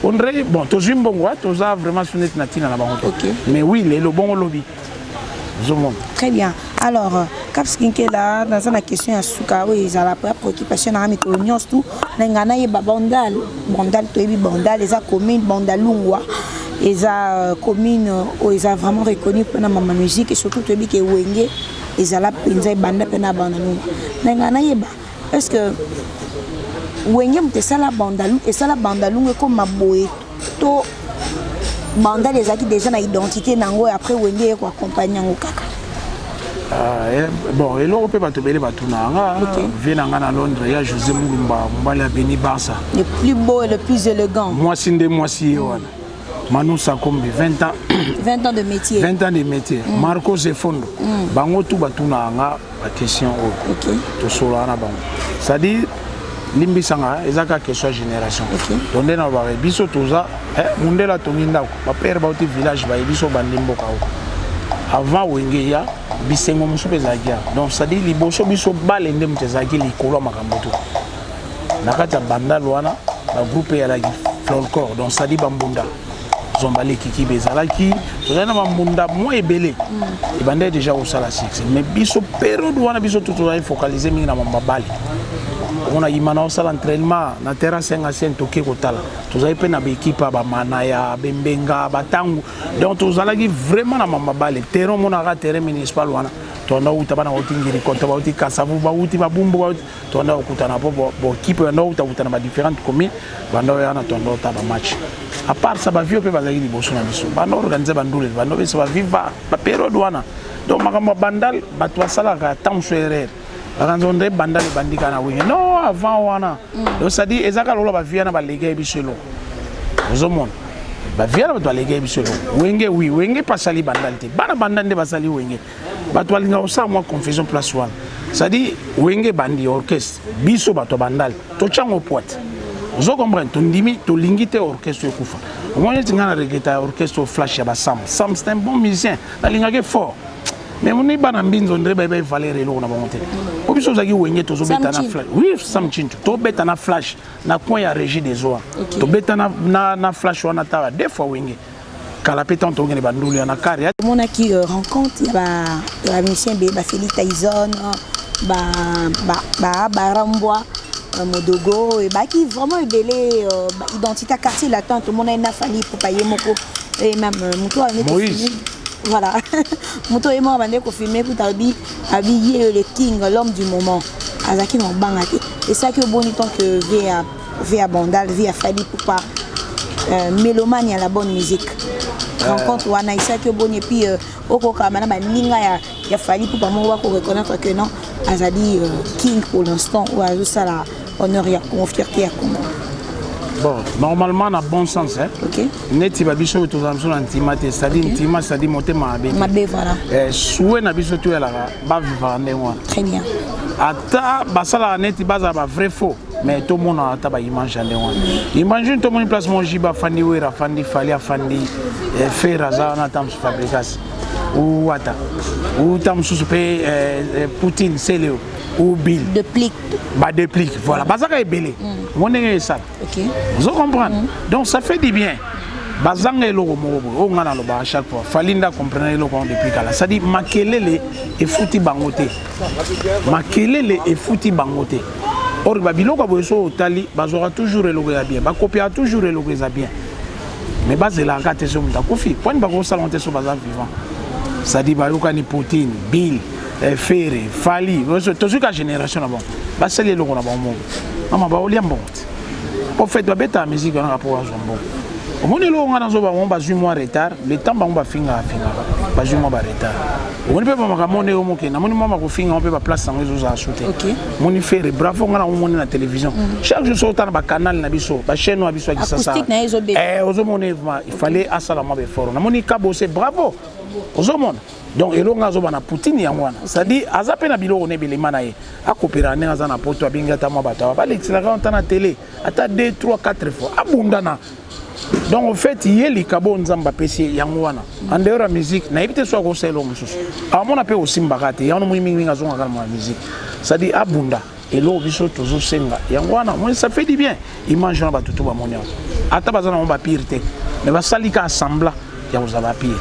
ondre bon, tozwi mbongo, toza vraiment su neti na ntina na bango te. Mais oui, lelo bongo lobi, ozomona. Très bien. Alors Caps Kinkela, naza na question ya suka oyo ezala ya préoccupation nanga mikolo nyonso tu na ngai nayeba Bandal. Bandal, toyebi Bandal eza commune, Bandalungwa eza commune oyo eza vraiment reconnue mpona mama musique, et surtout toyebi ke Wenge ezala mpenza ebanda mpe na Bandalungwa. Na ngai nayeba, est ce que Wenge moto esala Bandalungwa ekoma boye to Bandal ezalaki déjà na identité nango, après Wenge ye koaccompagne yango kaka? Ah, bon, eloko mpe bato ebele batuna yanga. Vie na nga na Londres ya José Mulumba, mobali ya Beni Barça. Le plus beau et le plus élégant. Mwasi nde mwasi ye wana. Manu Sakombi, 20 ans. 20 ans de métier. 20 ans de métier. Marco Zefondo. Bango tu batuna yanga baquestion oyo. Tosolaka na bango, c'est-à-dire limbisanga, eza kaka question ya génération. Donc nde nalobaka, biso toza mundele atongi ndako, bapere bauti village, baye biso bandi mboka oyo. Avant Wenge ya bisengo mosusu mpe ezalaki ya, donc c'est-à-dire liboso biso bale nde moto ezalaki likolo ya makambo to na kati ya Bandal wana, bagroupe eyalaki folklore, donc c'est-à-dire bambunda zombali kikibe ezalaki, tozali na bambunda mwa ebele ebandaki déjà kosala succès. Mais biso période wana, biso to tozali focalisé mingi na mabale. Omona yima na osala entraînement na terrain 5 à 5, toke kotala, tozali mpe na baekipe ya bamana ya bembenga batangu. Donc tozalaki vraiment na mabale. Terrain omonaka, terrain municipal wana, tonda uta bana bauti Ngiri-Koto, bauti Kasavu, bauti Babumbu, bauti, tonda kokutana mpo bokipe banda outa kuta na badifférentes communes, banda oyo wana, tonda ota bamatch. À part ça, bavieux mpe bazalaki liboso na biso, banda organise bandule, banda opesa baviva bapériode wana. Donc makambo ya Bandal, bato basalaka ntango mosusu erreur, bakanzi ondre Bandal ebandika na Wenge. Non, avant wana. Donc c'est-à-dire eza kaka lokola bavieux wana balege biso eloko. Ozomona bavieux wana, bato balege biso eloko. Wenge, oui, Wenge mpe asali Bandal te, bana Bandal nde basali Wenge. Bato balingaka kosala mwa confusion place wana. C'est-à-dire Wenge bandi orchestre, biso bato ya Bandal totyango poite. Ozo comprendre? Tondimi, tolingi te orchestre ekufa. Omoni neti ngai na regreta ya orchestre Flash ya basam. Sam, c'est un bon musicien, nalingaki fort, mais moni bana mbinzo ndre bayeba valeur eloko na bango te. Po biso ozalaki Wenge, tozobeta na Flash. Oui, Sam Chintu, tobeta na Flash na coin ya Régie des Eaux. Tobeta na Flash wana tala deux fois Wenge kala mpe ntango tokende bandulu ya na kare. Omonaki rencontre ya bamusicien bafélix Tyson, barambwa, Modogo, ebaki vraiment ebele, identité Quartier Latin, tomona ye na Fally Ipupa ye moko et même moto. Moïse. Voilà, moto ye moko bande kofilme kuta, abi abi ye le king, l'homme du moment, azalaki na obanga te. Esalaki oboni tant que vieux ya Bandal, vieux ya Fally Ipupa, mélomane ya la bonne musique, rencontre wana esalaki oboni? Et puis okokama na baninga ya Fally Ipupa moko bakoreconnaître que non, azali king pour l'instant, oyo azosala honneur ya Congo, fierté ya Congo. Bon, normalement na bon sens, hein? Neti babiso oyo tozala biso na ntima te, c'est-à-dire ntima, c'est-à-dire motema mabe. Mabe, voilà. Souhait na biso toyalaka bavivaka ndenge wana. Très bien. Ata basalaka neti bazala bavrai faux, mais tomona ata baimage ya ndenge wana. Imagine tomoni place mo Jiba afandi, Wera afandi, Fally afandi, Ferre aza wana, ata mosusu Fabregas ou ata ou ta mosusu mpe Poutine Seleo ou Bill. Déplique. Badéplique, voilà, bazaka ebele ngo ndenge esala. Ozo comprendre? Donc ça fait du bien. Bazanga eloko moko boye oyo ngai nalobaka chaque fois, Fally nde acomprendre eloko yango depuis kala, c'est-à-dire makelele efuti bango te, makelele efuti bango te. Or babiloko ya boye so otali, bazwaka toujours eloko ya bien, bakopiaka toujours eloko eza bien, mais bazelaka te so moto akufi pwani bakosala ngo te so baza vivant. C'est-à-dire bayokani Poutine, Bill, Ferre, Fally, tozwi ka génération na bango, basali eloko na bango moko. Mama baolia mbongo te. Au fait, babetaka musique wana mpo bazwa mbongo. Omoni eloko ngai nazoba, bango bazwi mwa retard. Le temps bango bafingaka fingaka, bazwi mwa baretard. Omoni mpe bamakambo ndenge mokende, namoni mwa bakofinga ngo mpe baplace yango ezozala su te. Moni Ferre, bravo, ngai naomoni na télévision chaque jour, so otala bacanal na biso, bachaîne oyo biso ya Kisasa, ozomona il fallait asala mwa baeffort. Namoni Kabose, bravo, ozomona. Donc eloko ngai azoba na Poutine yango wana, c'est-à-dire aza mpe na biloko na ebelema na ye, akopera ndenge aza na poto, abengi ata mwa bato awa balekiselaka ata na télé ata 2 3 4 fois, abundana. Donc au fait, ye likabo Nzambe apesi ye yango wana. En dehors ya musique, nayebi te so akosala eloko mosusu, amona mpe osimbaka te. Yango moi mingimingi azongaka na mwa musique, c'est-à-dire abunda. Eloko biso tozosenga yango wana. Moi, ça fait du bien, image wana bato to bamoni yango, ata baza nango bapire te, mais basali ka semblant ya kozala bapire.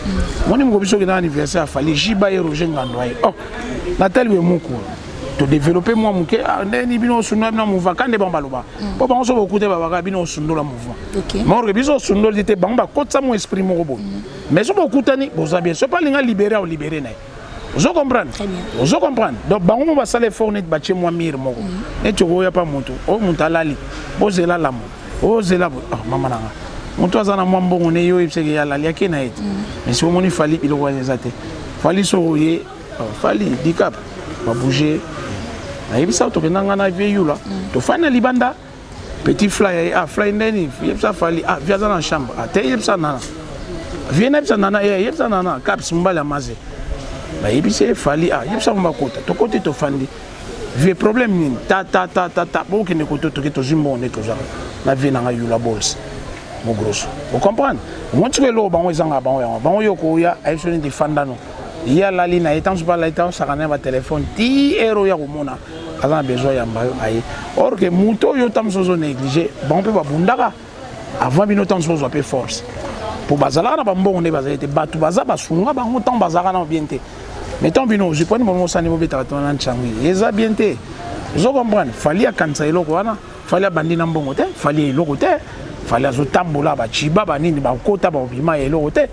Moni moko biso okenda anniversaire ya Fally, Jiba ye, Roger Ngando aye, oh natali we moko todéveloppe mwa moke ndeni bino osundola bino mouvement ka nde bango baloba mpo bango so bokute babaka bino osundola mouvement. Morke biso osundoli te, bango bakotisa mo esprit moko boye. Mais so bokutani, boza bien, so mpe alinga libéré, aolibéré na ye. Ozo comprendre? Ozo comprendre? Donc bango mo basala effort neti batie mwa mire moko neti okoya pa moto oyo, moto alali, bozela lamo, ozela boye. Oh, mama nanga, Moto aza na mwa mbongo ne, yo oyebisaki ye alali ake na ye te. Mais soki omoni Fally, biloko wana eza te. Fally soko ye, Fally Dicap babouge, nayebisa tokenda nga na vie yula, tofandi na libanda, petit fly ye, ah, fly ndeni, yebisa Fally, ah, vie aza na chambre, ah, te, yebisa nana vie, nayebisa nana ye, yebisa nana caps, mobali ya maze, bayebisi ye Fally, ah, yebisa ngo bakota. Tokoti, tofandi, vie problème nini, ta ta ta ta ta, bokende koto, toke, tozwi mbongo nde tozwaka na vie nanga yula bols mogroso. Ocomprendre? Omoni sikoyo eloko bango ezangaka bango yango, bango yo koya ayebi so neti fandano ye alali na ye, ntango soki alali, ntango osaka na ye batelefone ti ere oyo akomona aza na besoin yamba yo aye, or que moto oyo ntango mosusu ozo néglige bango mpe babundaka avant bino, ntango mosusu ozwa mpe force po bazalaka na bambongo nde bazali te, bato baza basunga bango ntango bazalaka nano bien te. Mais ntango bino ozwi mponi bongo osani bobetaka to na ntsangu, eza bien te. Ozo comprendre? Fally akanisa eloko wana. Fally abandi na mbongo te, Fally eloko te. Fally azotambola bachiba banini, bakota babima ya eloko te.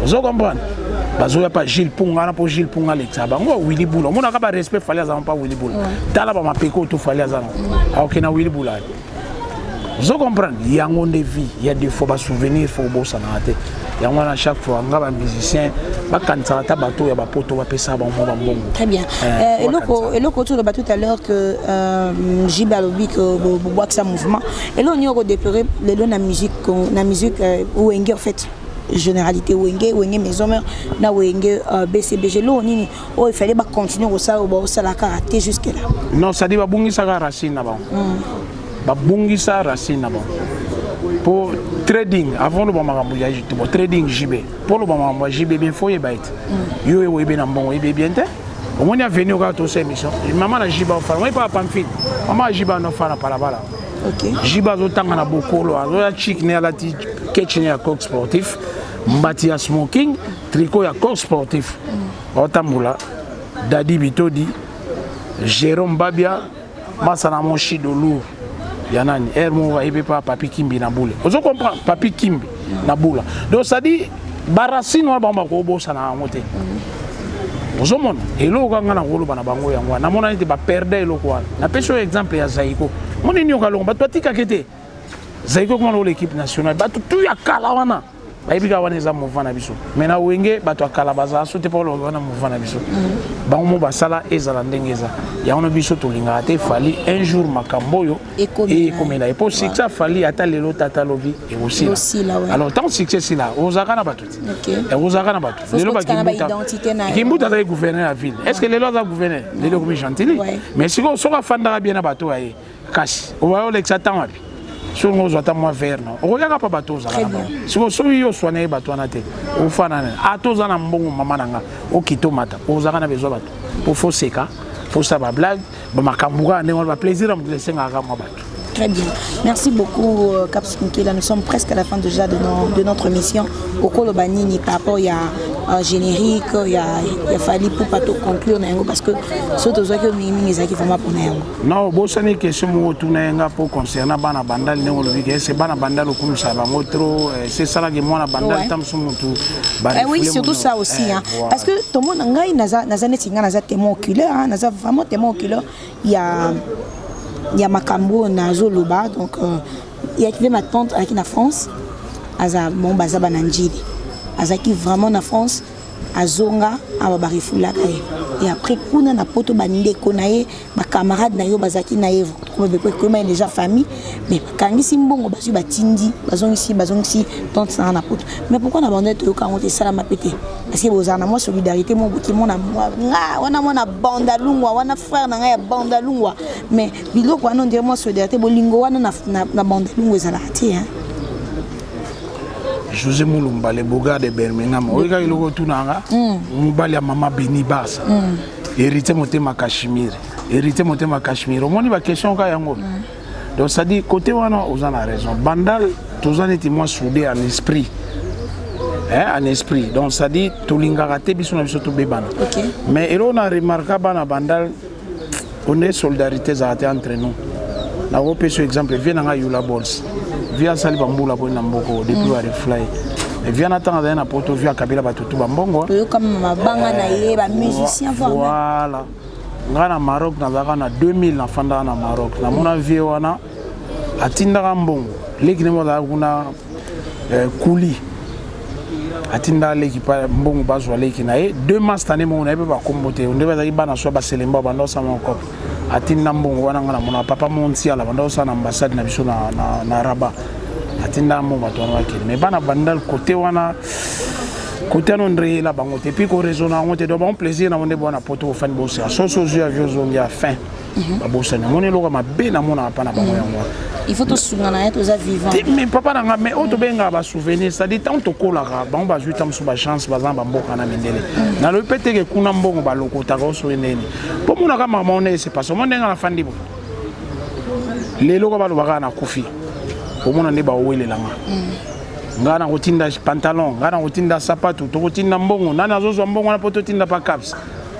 Ozo comprendre? Bazoya pa Gilles Punga wana mpo Gilles Punga alekisaka bango. Willi Bula, omonaka barespect Fally aza mpa Willi Bula. Tala bamapeko to Fally aza nango, aoke na Willi Bula. Ozo comprendre? Yango nde vie ya des fois basouvenir faut obosanaka te. Yango wana chaque fois nga bamusicien bakanisaka ata bato ya bapoto, bapesaka bango mwa bambongo. Très bien. Eloko toloba tout à l'heure que JB alobi que bobwakisa mouvement, eloko nini okodéplorer lelo na musique, na musique Wenge, en fait généralité Wenge, Wenge Maison Mère na Wenge BCBG, eloko nini oyo ifallait bacontinue kosala oyo baosala kaka te jusque là? Non, c'est-à-dire babungisaka racine na bango, babungisa racine na bango po trading. Avant loba makambo ya bon trading JB, mpo loba makambo ya JB bien, faut oyeba ete yo oyo oyebi na mbongo, oyebi bien te. Omoni avenue kaka tosa émission, mama na JB ofana, omoni paka Pamphile, mama ya JB anofana palabala. JB azotanga na bokolo, azoya chik ne, alati ketch ne ya coq sportif, mbati ya smoking, tricot ya coq sportif, aotambola Dadi Bitodi, Jérôme Babia, masana Moshido Lourd ya nani, aire moko ayebi pa Papi Kimbi na bule. Ozo comprendre? Papi Kimbi na bula. Donc c'est-à-dire baracine wana bango bakobosana yango te. Ozomona eloko kaka nga na koloba na bango yango wana, namona neti baperde eloko wana. Napesi oyo exemple ya Zaiko, moni nioka longo, bato batikaki te Zaiko koma lokola équipe nationale. Bato tu ya kala wana bayebi kaka wana eza mouvement na biso. Mais na Wenge, bato ya kala bazala so te mpo baloba wana mouvement na biso. Bango mo basala ezala ndenge eza yango na biso tolingaka te. Fally un jour makambo oyo ekomela ye, mpo succès afali ata lelo tata alobi ekosila. Alors ntango succès esila, ozalaka na bato te, ozalaka na bato. Lelo bakimbuta azali gouverneur ya ville, est ce que lelo aza gouverneur? Lelo ekomi Gentili. Mais sikoyo soki afandaka bien na bato ya ye, kasi oya olekisa ntango wapi? Soki ozwa ata mwa verre, no okoyaka mpa bato ozalaka na bango. Sikoyo soki yo oswana ye bato wana te, ofana nani? Ata oza na mbongo, mama na nga, okita omata, ozalaka na besoin bato po foseka, fosala bablague, bamakambo kaka ndenge wana, baplaisir ya mokili esengaka mwa bato. Très bien. Merci beaucoup, Caps Nkela. Nous sommes presque à la fin déjà de notre émission. Okoloba nini par rapport à générique, il y a fallu pour pas tout conclure parce que surtout que mingi ezaki vraiment pour yango. Non, bosani question moko tuna ye nga mpo concernant bana Bandali, ndenge olobi ke ese bana Bandali okumisa bango trop, se esalaki mwana Bandali ta mosu motu. Eh oui, surtout ça aussi, hein. Parce que tout le monde ngai naza naza neti nga naza témoin oculaire, hein, naza vraiment témoin oculaire. Il y a makambo nazoloba. Donc il y avait ma tante azalaki na France, aza bon, baza bana Njili, azalaki vraiment na France, azonga awa, barefulaka ye. Et après kuna na poto, bandeko na ye, bacamarade na ye bazalaki na ye, koyema ye déjà famille, mais bakangisi mbongo, bazwi, batindi, bazongisi, bazongisi tante nanga na poto. Mais pourquoi na bando toyoka yango te, esalama mpe te? Parce que bozala na mwa solidarité mo boki mona nga wana mwana Bandalungwa wana, frère na ngai ya Bandalungwa. Mais biloko wana, on dirait mwa solidarité, bolingo wana na Bandalungwa ezalaka te, hein? José Mulumba, le beau gars de Birmingham, oyekaki eloko otunanga, mobali ya mama Beni Barsa, Héritier Motema Cachemire, Héritier Motema Cachemire. Omoni baquestion ka yango. Donc c'est à dire côté wana oza na raison. Bandal toza neti mwa soudé en esprit, hein, en esprit. Donc c'est à dire tolingaka te biso na biso tobebana. Mais eloko na remarka, bana Bandal onde solidarité ezalaka te entre nous. Nakopesa exemple, vie na ngai Yula Bols, vie asali bambula boye na mboko depuis barefly, vie na ntango azali na poto, vie akabela bato tu bambongo. Toyoka mabanga na ye, bamusicien. Voilà, ngai na Maroc nazalaka na 2000, nafandaka na Maroc, namona vie wana atindaka mbongo, leki nde mo azalaka kuna. Kuli atinda leki pa mbongo, bazwa leki na ye deux mastane moko na ye mpe bakombo te, nde bazalaki bana so baselemba, banda osala moko atinda mbongo wana. Nga namona papa Montiala banda osala na ambassade na biso na Rabat, atinda mbongo, bato wana bakende. Mais bana Bandal côté wana, côté wana ondreyela bango te, puis koraisonner yango te. Donc bango plaisir na bango nde bwana poto ofandi, boseka soso, ozwi avi, ozongi ya fin, babosani. Omoni eloko mabe namonaka mpa na bango, yango wana. Il faut tosunga na ye, toza vivant. Mais papa na nga, mais oyo tobengaka basouvenir, c'est-à-dire ntango tokolaka, bango bazwi ta mosusu bachance, baza na bamboka na mindele. Nalobi mpe teke kuna mbongo balokotaka osoki ndeni mpo monaka mama wana ese passe. Omo ndenge nafandi bo lelo ko balobaka nakufi, omona nde bawelelanga ngai nakotinda pantalon, ngai nakotinda sapatu, tokotinda mbongo, nani azozwa mbongo wana mpo totinda pa caps.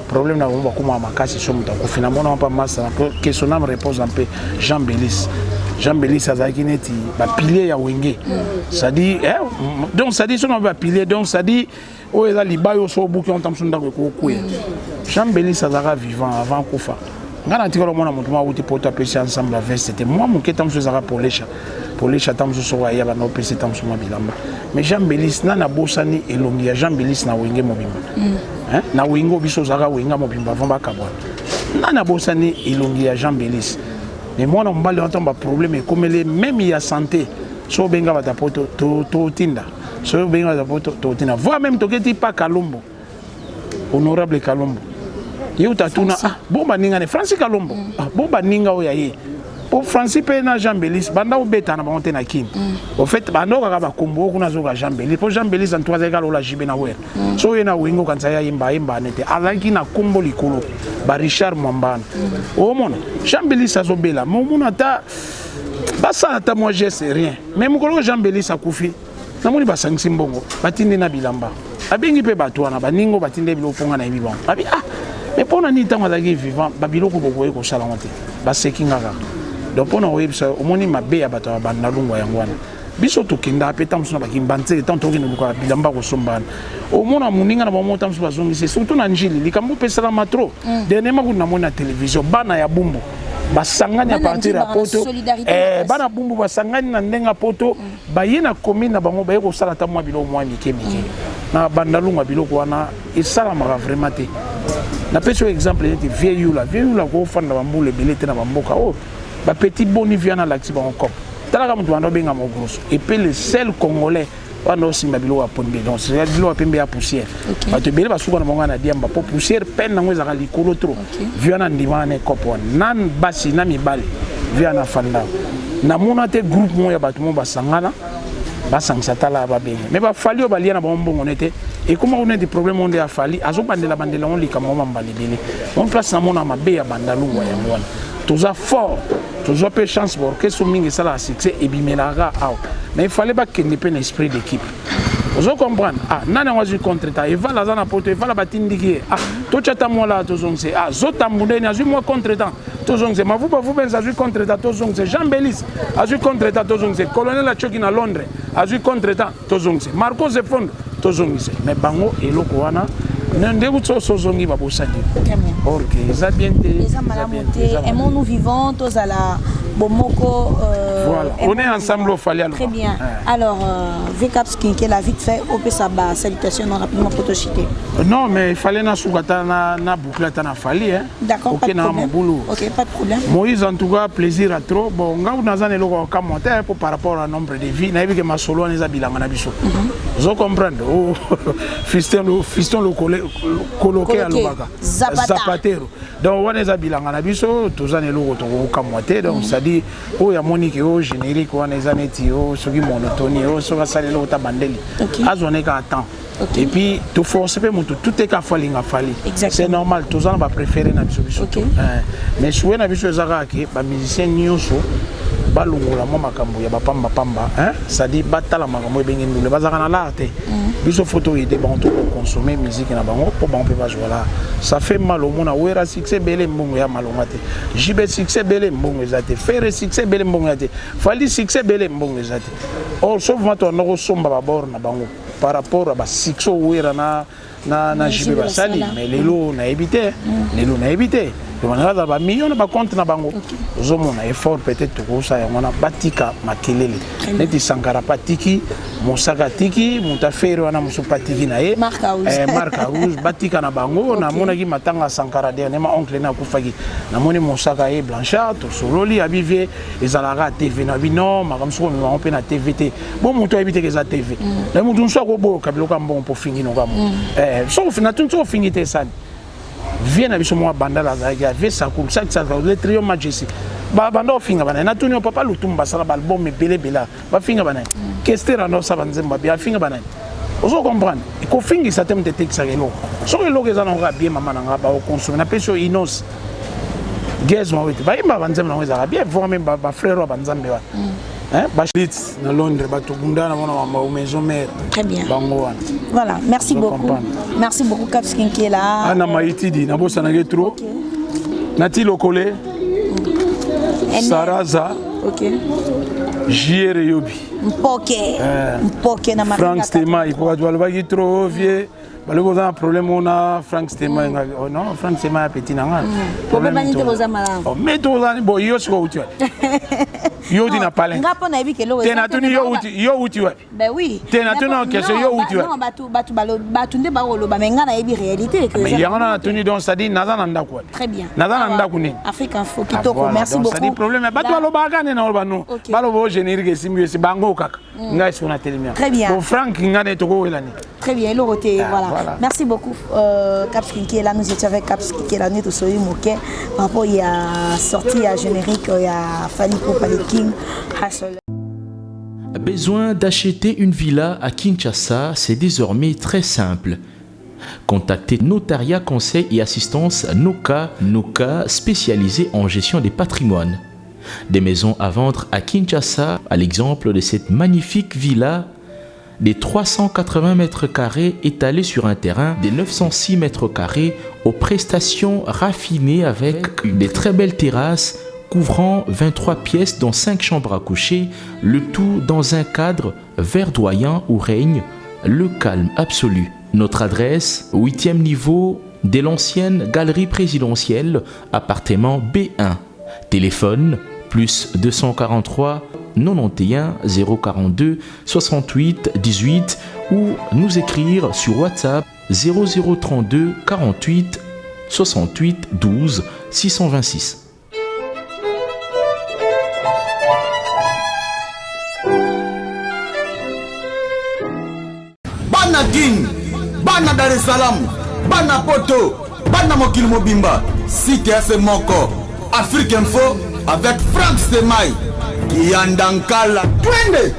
Problème na bango bakomaka makasi so moto akufi. Namona mpa masa, que son âme repose en paix, Jean Belis. Jean Belis azalaki neti bapilier ya Wenge, c'est-à-dire donc c'est-à-dire soki bapilier, donc c'est-à-dire oyo eza libaya oyo so obuki anta mosu ndako ekokwea. Jean Belis azalaka vivant avant kufa. Ngai natikala omona moto moko awuti poto apesi ensemble ya veste te. Mwa moke ta mosusu ezalaka polesha polesha, ta mosusu soko aya banda opesi ta mosusu mwa bilamba. Mais Jean Belis, nani abosani elongi ya Jean Belis na Wenge mobimba? Na Wenge oyo biso ozalaka, Wenge mobimba avant bakabwana, nani abosani elongi ya Jean Belis? Mais mwana mobali wana, ntango baproblème ekomeli, même ya santé, so obenga bato ya poto, totinda, so obenga bato ya poto, totinda, voire même toketi pa Kalombo, honorable Kalombo, ye uta tuna: "Ah bon, baninga ne Francis Kalombo, ah bon, baninga oyo ya ye?" Po Francis mpe na Jean Belis banda obeta na bango te na Kini. Au fait, banda kaka bakombo oyo kuna azoka Jean Belis, mpo Jean Belis antuka azalaki kaka lola Jibe na Were. So oye na Wenge, okanisa ye ayemba, ayemba ne te, azalaki na kombo likolo ba Richard Mwambana. Omona Jean Belis azobela, ma omona ata basala ata mwa geste, rien. Mais mokolo oyo Jean Belis akufi, namoni basangisi mbongo, batindi na bilamba, abengi mpe bato wana, baningo batindi biloko mpo nga nayebi bango. Abi: "Ah, mais mpo na nini ntango azalaki vivant babiloko bokoki kosala ngo te?" Baseki nga kaka. Donc mpo na koyebisa, omoni mabe ya bato ya Bandalungwa, yango wana biso tokendaka mpe ntango mosusu na bakimbanzeke, ntango tokende luka bilamba kosomba wana, omona moninga na bango ntango mosusu bazongisi, surtout na Njili, likambo epesalama trop. Dernièrement kutu namoni na télévision bana ya Bumbu basangani ya partir ya poto, bana Bumbu basangani na ndenge ya poto, baye na commune na bango, baye kosala ata mwa biloko mwa mike mike. Na Bandalungwa biloko wana esalamaka vraiment te. Napesi oyo exemple neti vieux Yula. Vieux Yula kofanda bambula ebele te na bamboka oyo bapeti boni vieux wana alakisi bango cope. Talaka moto banda obenga Mogroso epe, le seul Congolais wana osimba biloko ya pembe, donc biloko ya pembe ya poussière. Bato ebele basuka na bango na diamba mpo poussière pene nango ezalaka likolo trop. Vieux wana ndima wana ekope wana na basi na mibali. Vieux wana afanda, namona te groupe moko ya bato moko basangana, basangisa, tala babenge. Mais bafali oyo balia na bango mbongo nete ekóma kuna neti problème oyo nde afali azobandela bandela ngo likambo ngo mambala ebele. Mon place namona mabe ya Bandalungwa, yango wana toza fort, tozwa mpe chance, baorchestre mingi esalaka succès ebimelaka awa. Mais ifale bakende mpe na esprit d'équipe, ozo comprendre? Ah, nani yango azwi contretemps? Evala aza na poto, evala batindiki ye. Ah, totya ta mwala, tozongise. Ah, zotambu ndeni azwi mwa contretemps, tozongise. Mavuba Vubens azwi contretemps, tozongise. Jean Belis azwi contretemps, tozongise. Colonel Achoki na Londres azwi contretemps, tozongise. Marco Zefondo, tozongise. Mais bango eloko wana nde kuti so ozongi, babosani, or que eza bien te. Eza malamu te. Aimons-nous vivant, tozala bomoko. Voilà, on est ensemble au Fali. Très bien. Ouais. Alors Vcaps Kinkela, vite fait, opesa ba salutation non, rapidement pour toshite. Non, mais il fallait na suka ta na boucle ata na Fali, hein. D'accord. Ok, na mobulu. Ok, pas de problème. Moïse, en tout cas plaisir à trop. Bon, nga naza na eloko kamwa te po par rapport à nombre de vues, nayebi ke masolo wana eza bilanga na biso. Ozo comprendre? Oh, fiston, fiston lokole koloke alobaka Zapatero. Donc wana eza bilanga na biso, toza na eloko tokokamwa te. Donc c'est-à-dire oyo amoni ke oyo générique wana eza neti oyo soki monotonie, oyo soki asali eloko ta bandeli, azwa ne kaka temps. Et puis toforce mpe motu tout eka fo alinga Fali, c'est normal, toza na bapréféré na biso biso. Mais souhait na biso eza kaka ke bamusicien nyonso balongola mwa makambo ya bapambapamba, c'est-à-dire batala makambo ebenge ndule, bazalaka na lar te. Biso fo toyede bango tokoconsommer musique na bango mpo bango mpe bazwa lar. Ça fait mal omona Wera succès ebele, mbongo ya malonga te. Jibe succès ebele, mbongo eza te. Fere succès ebele, mbongo ya te. Fali succès ebele, mbongo eza te. Or sauf ma toanda kosomba babor na bango par rapport à basuccès Wera na JB basali. Mais lelo nayebi te, lelo nayebi te. Bazala bamillion na bacompte na bango. Ozomona effort, peut-être tokosala yango wana, batika makelele neti Sankara pa atiki, Mosaka atiki, moto afere wana mosusu pa atiki na ye. Marc Rouge. Marc Rouge, batika na bango. Namonaki matanga ya Sankara dernièrement, oncle ne akufaki, namoni Mosaka ye Blanchard, tosololi, abi vie ezalaka TV na bi non, makambo soki omema bango mpe na TV te. Bo moto ayebi teke eza TV na moto mosusu akoboyoka biloko ya mbongo mpo ofingi noka mo soki natuni, soki ofingi te, esani vie na biso mwa Bandala azalaki ave Sakul Sakisaka, le trio Majesty, banda ofinga bana. Natuni yo, papa Lutumba basala baalbum ebele ebele, bafinga banani? Kester anda osala banzembo babi, afinga banani? Ozo comprendre, kofingisa te moto etekisaka eloko. Soki eloko eza nango kaka bien, mama na nga, baokonsome. Napesi yo Inos Gaz Mawete, bayemba banzembo nango ezalaka bien, voire même bafrère oyo banzambe wana balit na Londres, bato bunda na mona mambo Maison Mère. Très bien. Bango wana. Voilà, merci Je beaucoup. comprends. Merci beaucoup, Caps Kinkela. Ana Maitidi, nabosanaki trop. Nati Lokole, Saraza. Jiere Yobi. Mpoke. Mpoke na Frank Stemai, po bato balobaki trop, vie balobi oza na problème ona Frank Stemai. Ngabi, oh non, Frank Stemai ya petit na nga. Problème nini te, boza malamu. Oh, mais tozani bo yo sikoyo uti wapi? Yo uti na palin Nga mpo nayebi ke eloko te. Natuni yo, uti, yo uti wapi? Ben oui. Te, natuni Mais na question, yo uti wapi? Non, bato nde bakoloba, mais nga nayebi réalité que Mais eza yango na natuni, donc c'est-à-dire naza na ndako wapi? Très bien. Naza na Awa, ndako nini? Afrique Info, Ah, kitoko. voilà. Merci Donc, beaucoup. c'est-à-dire problème bato balobaka nde na oloba no. Baloba o générique esimbi esi bango kaka, ngai siko natelemi awa. Très bien. Bon, Frank, ngai nde tokowela nini? Très bien, eloko te, Ah, voilà. voilà. Merci beaucoup, Caps Kinkela. Nous étions avec Caps Kinkela, nous tous moke. Par rapport, il y a sorti à générique, il y a Fally Ipupa, le King, Hustle. Besoin d'acheter une villa à Kinshasa, c'est désormais très simple. Contactez Notariat Conseil et Assistance Noka, Noka spécialisé en gestion des patrimoines. Des maisons à vendre à Kinshasa, à l'exemple de cette magnifique villa des 380 mètres carrés étalés sur un terrain des 906 mètres carrés aux prestations raffinées avec des très belles terrasses couvrant 23 pièces dont 5 chambres à coucher, le tout dans un cadre verdoyant où règne le calme absolu. Notre adresse, 8e niveau de l'ancienne galerie présidentielle, appartement B1. Téléphone plus 243 91 042 68 18 ou nous écrire sur WhatsApp 0032 48 68 12 626. Bana Kin, bana Dar es Salaam, bana Poto, bana mokili mobimba, site ya se moko, Afrique Info avec Frank Semai Kiyanda Nkala, twende.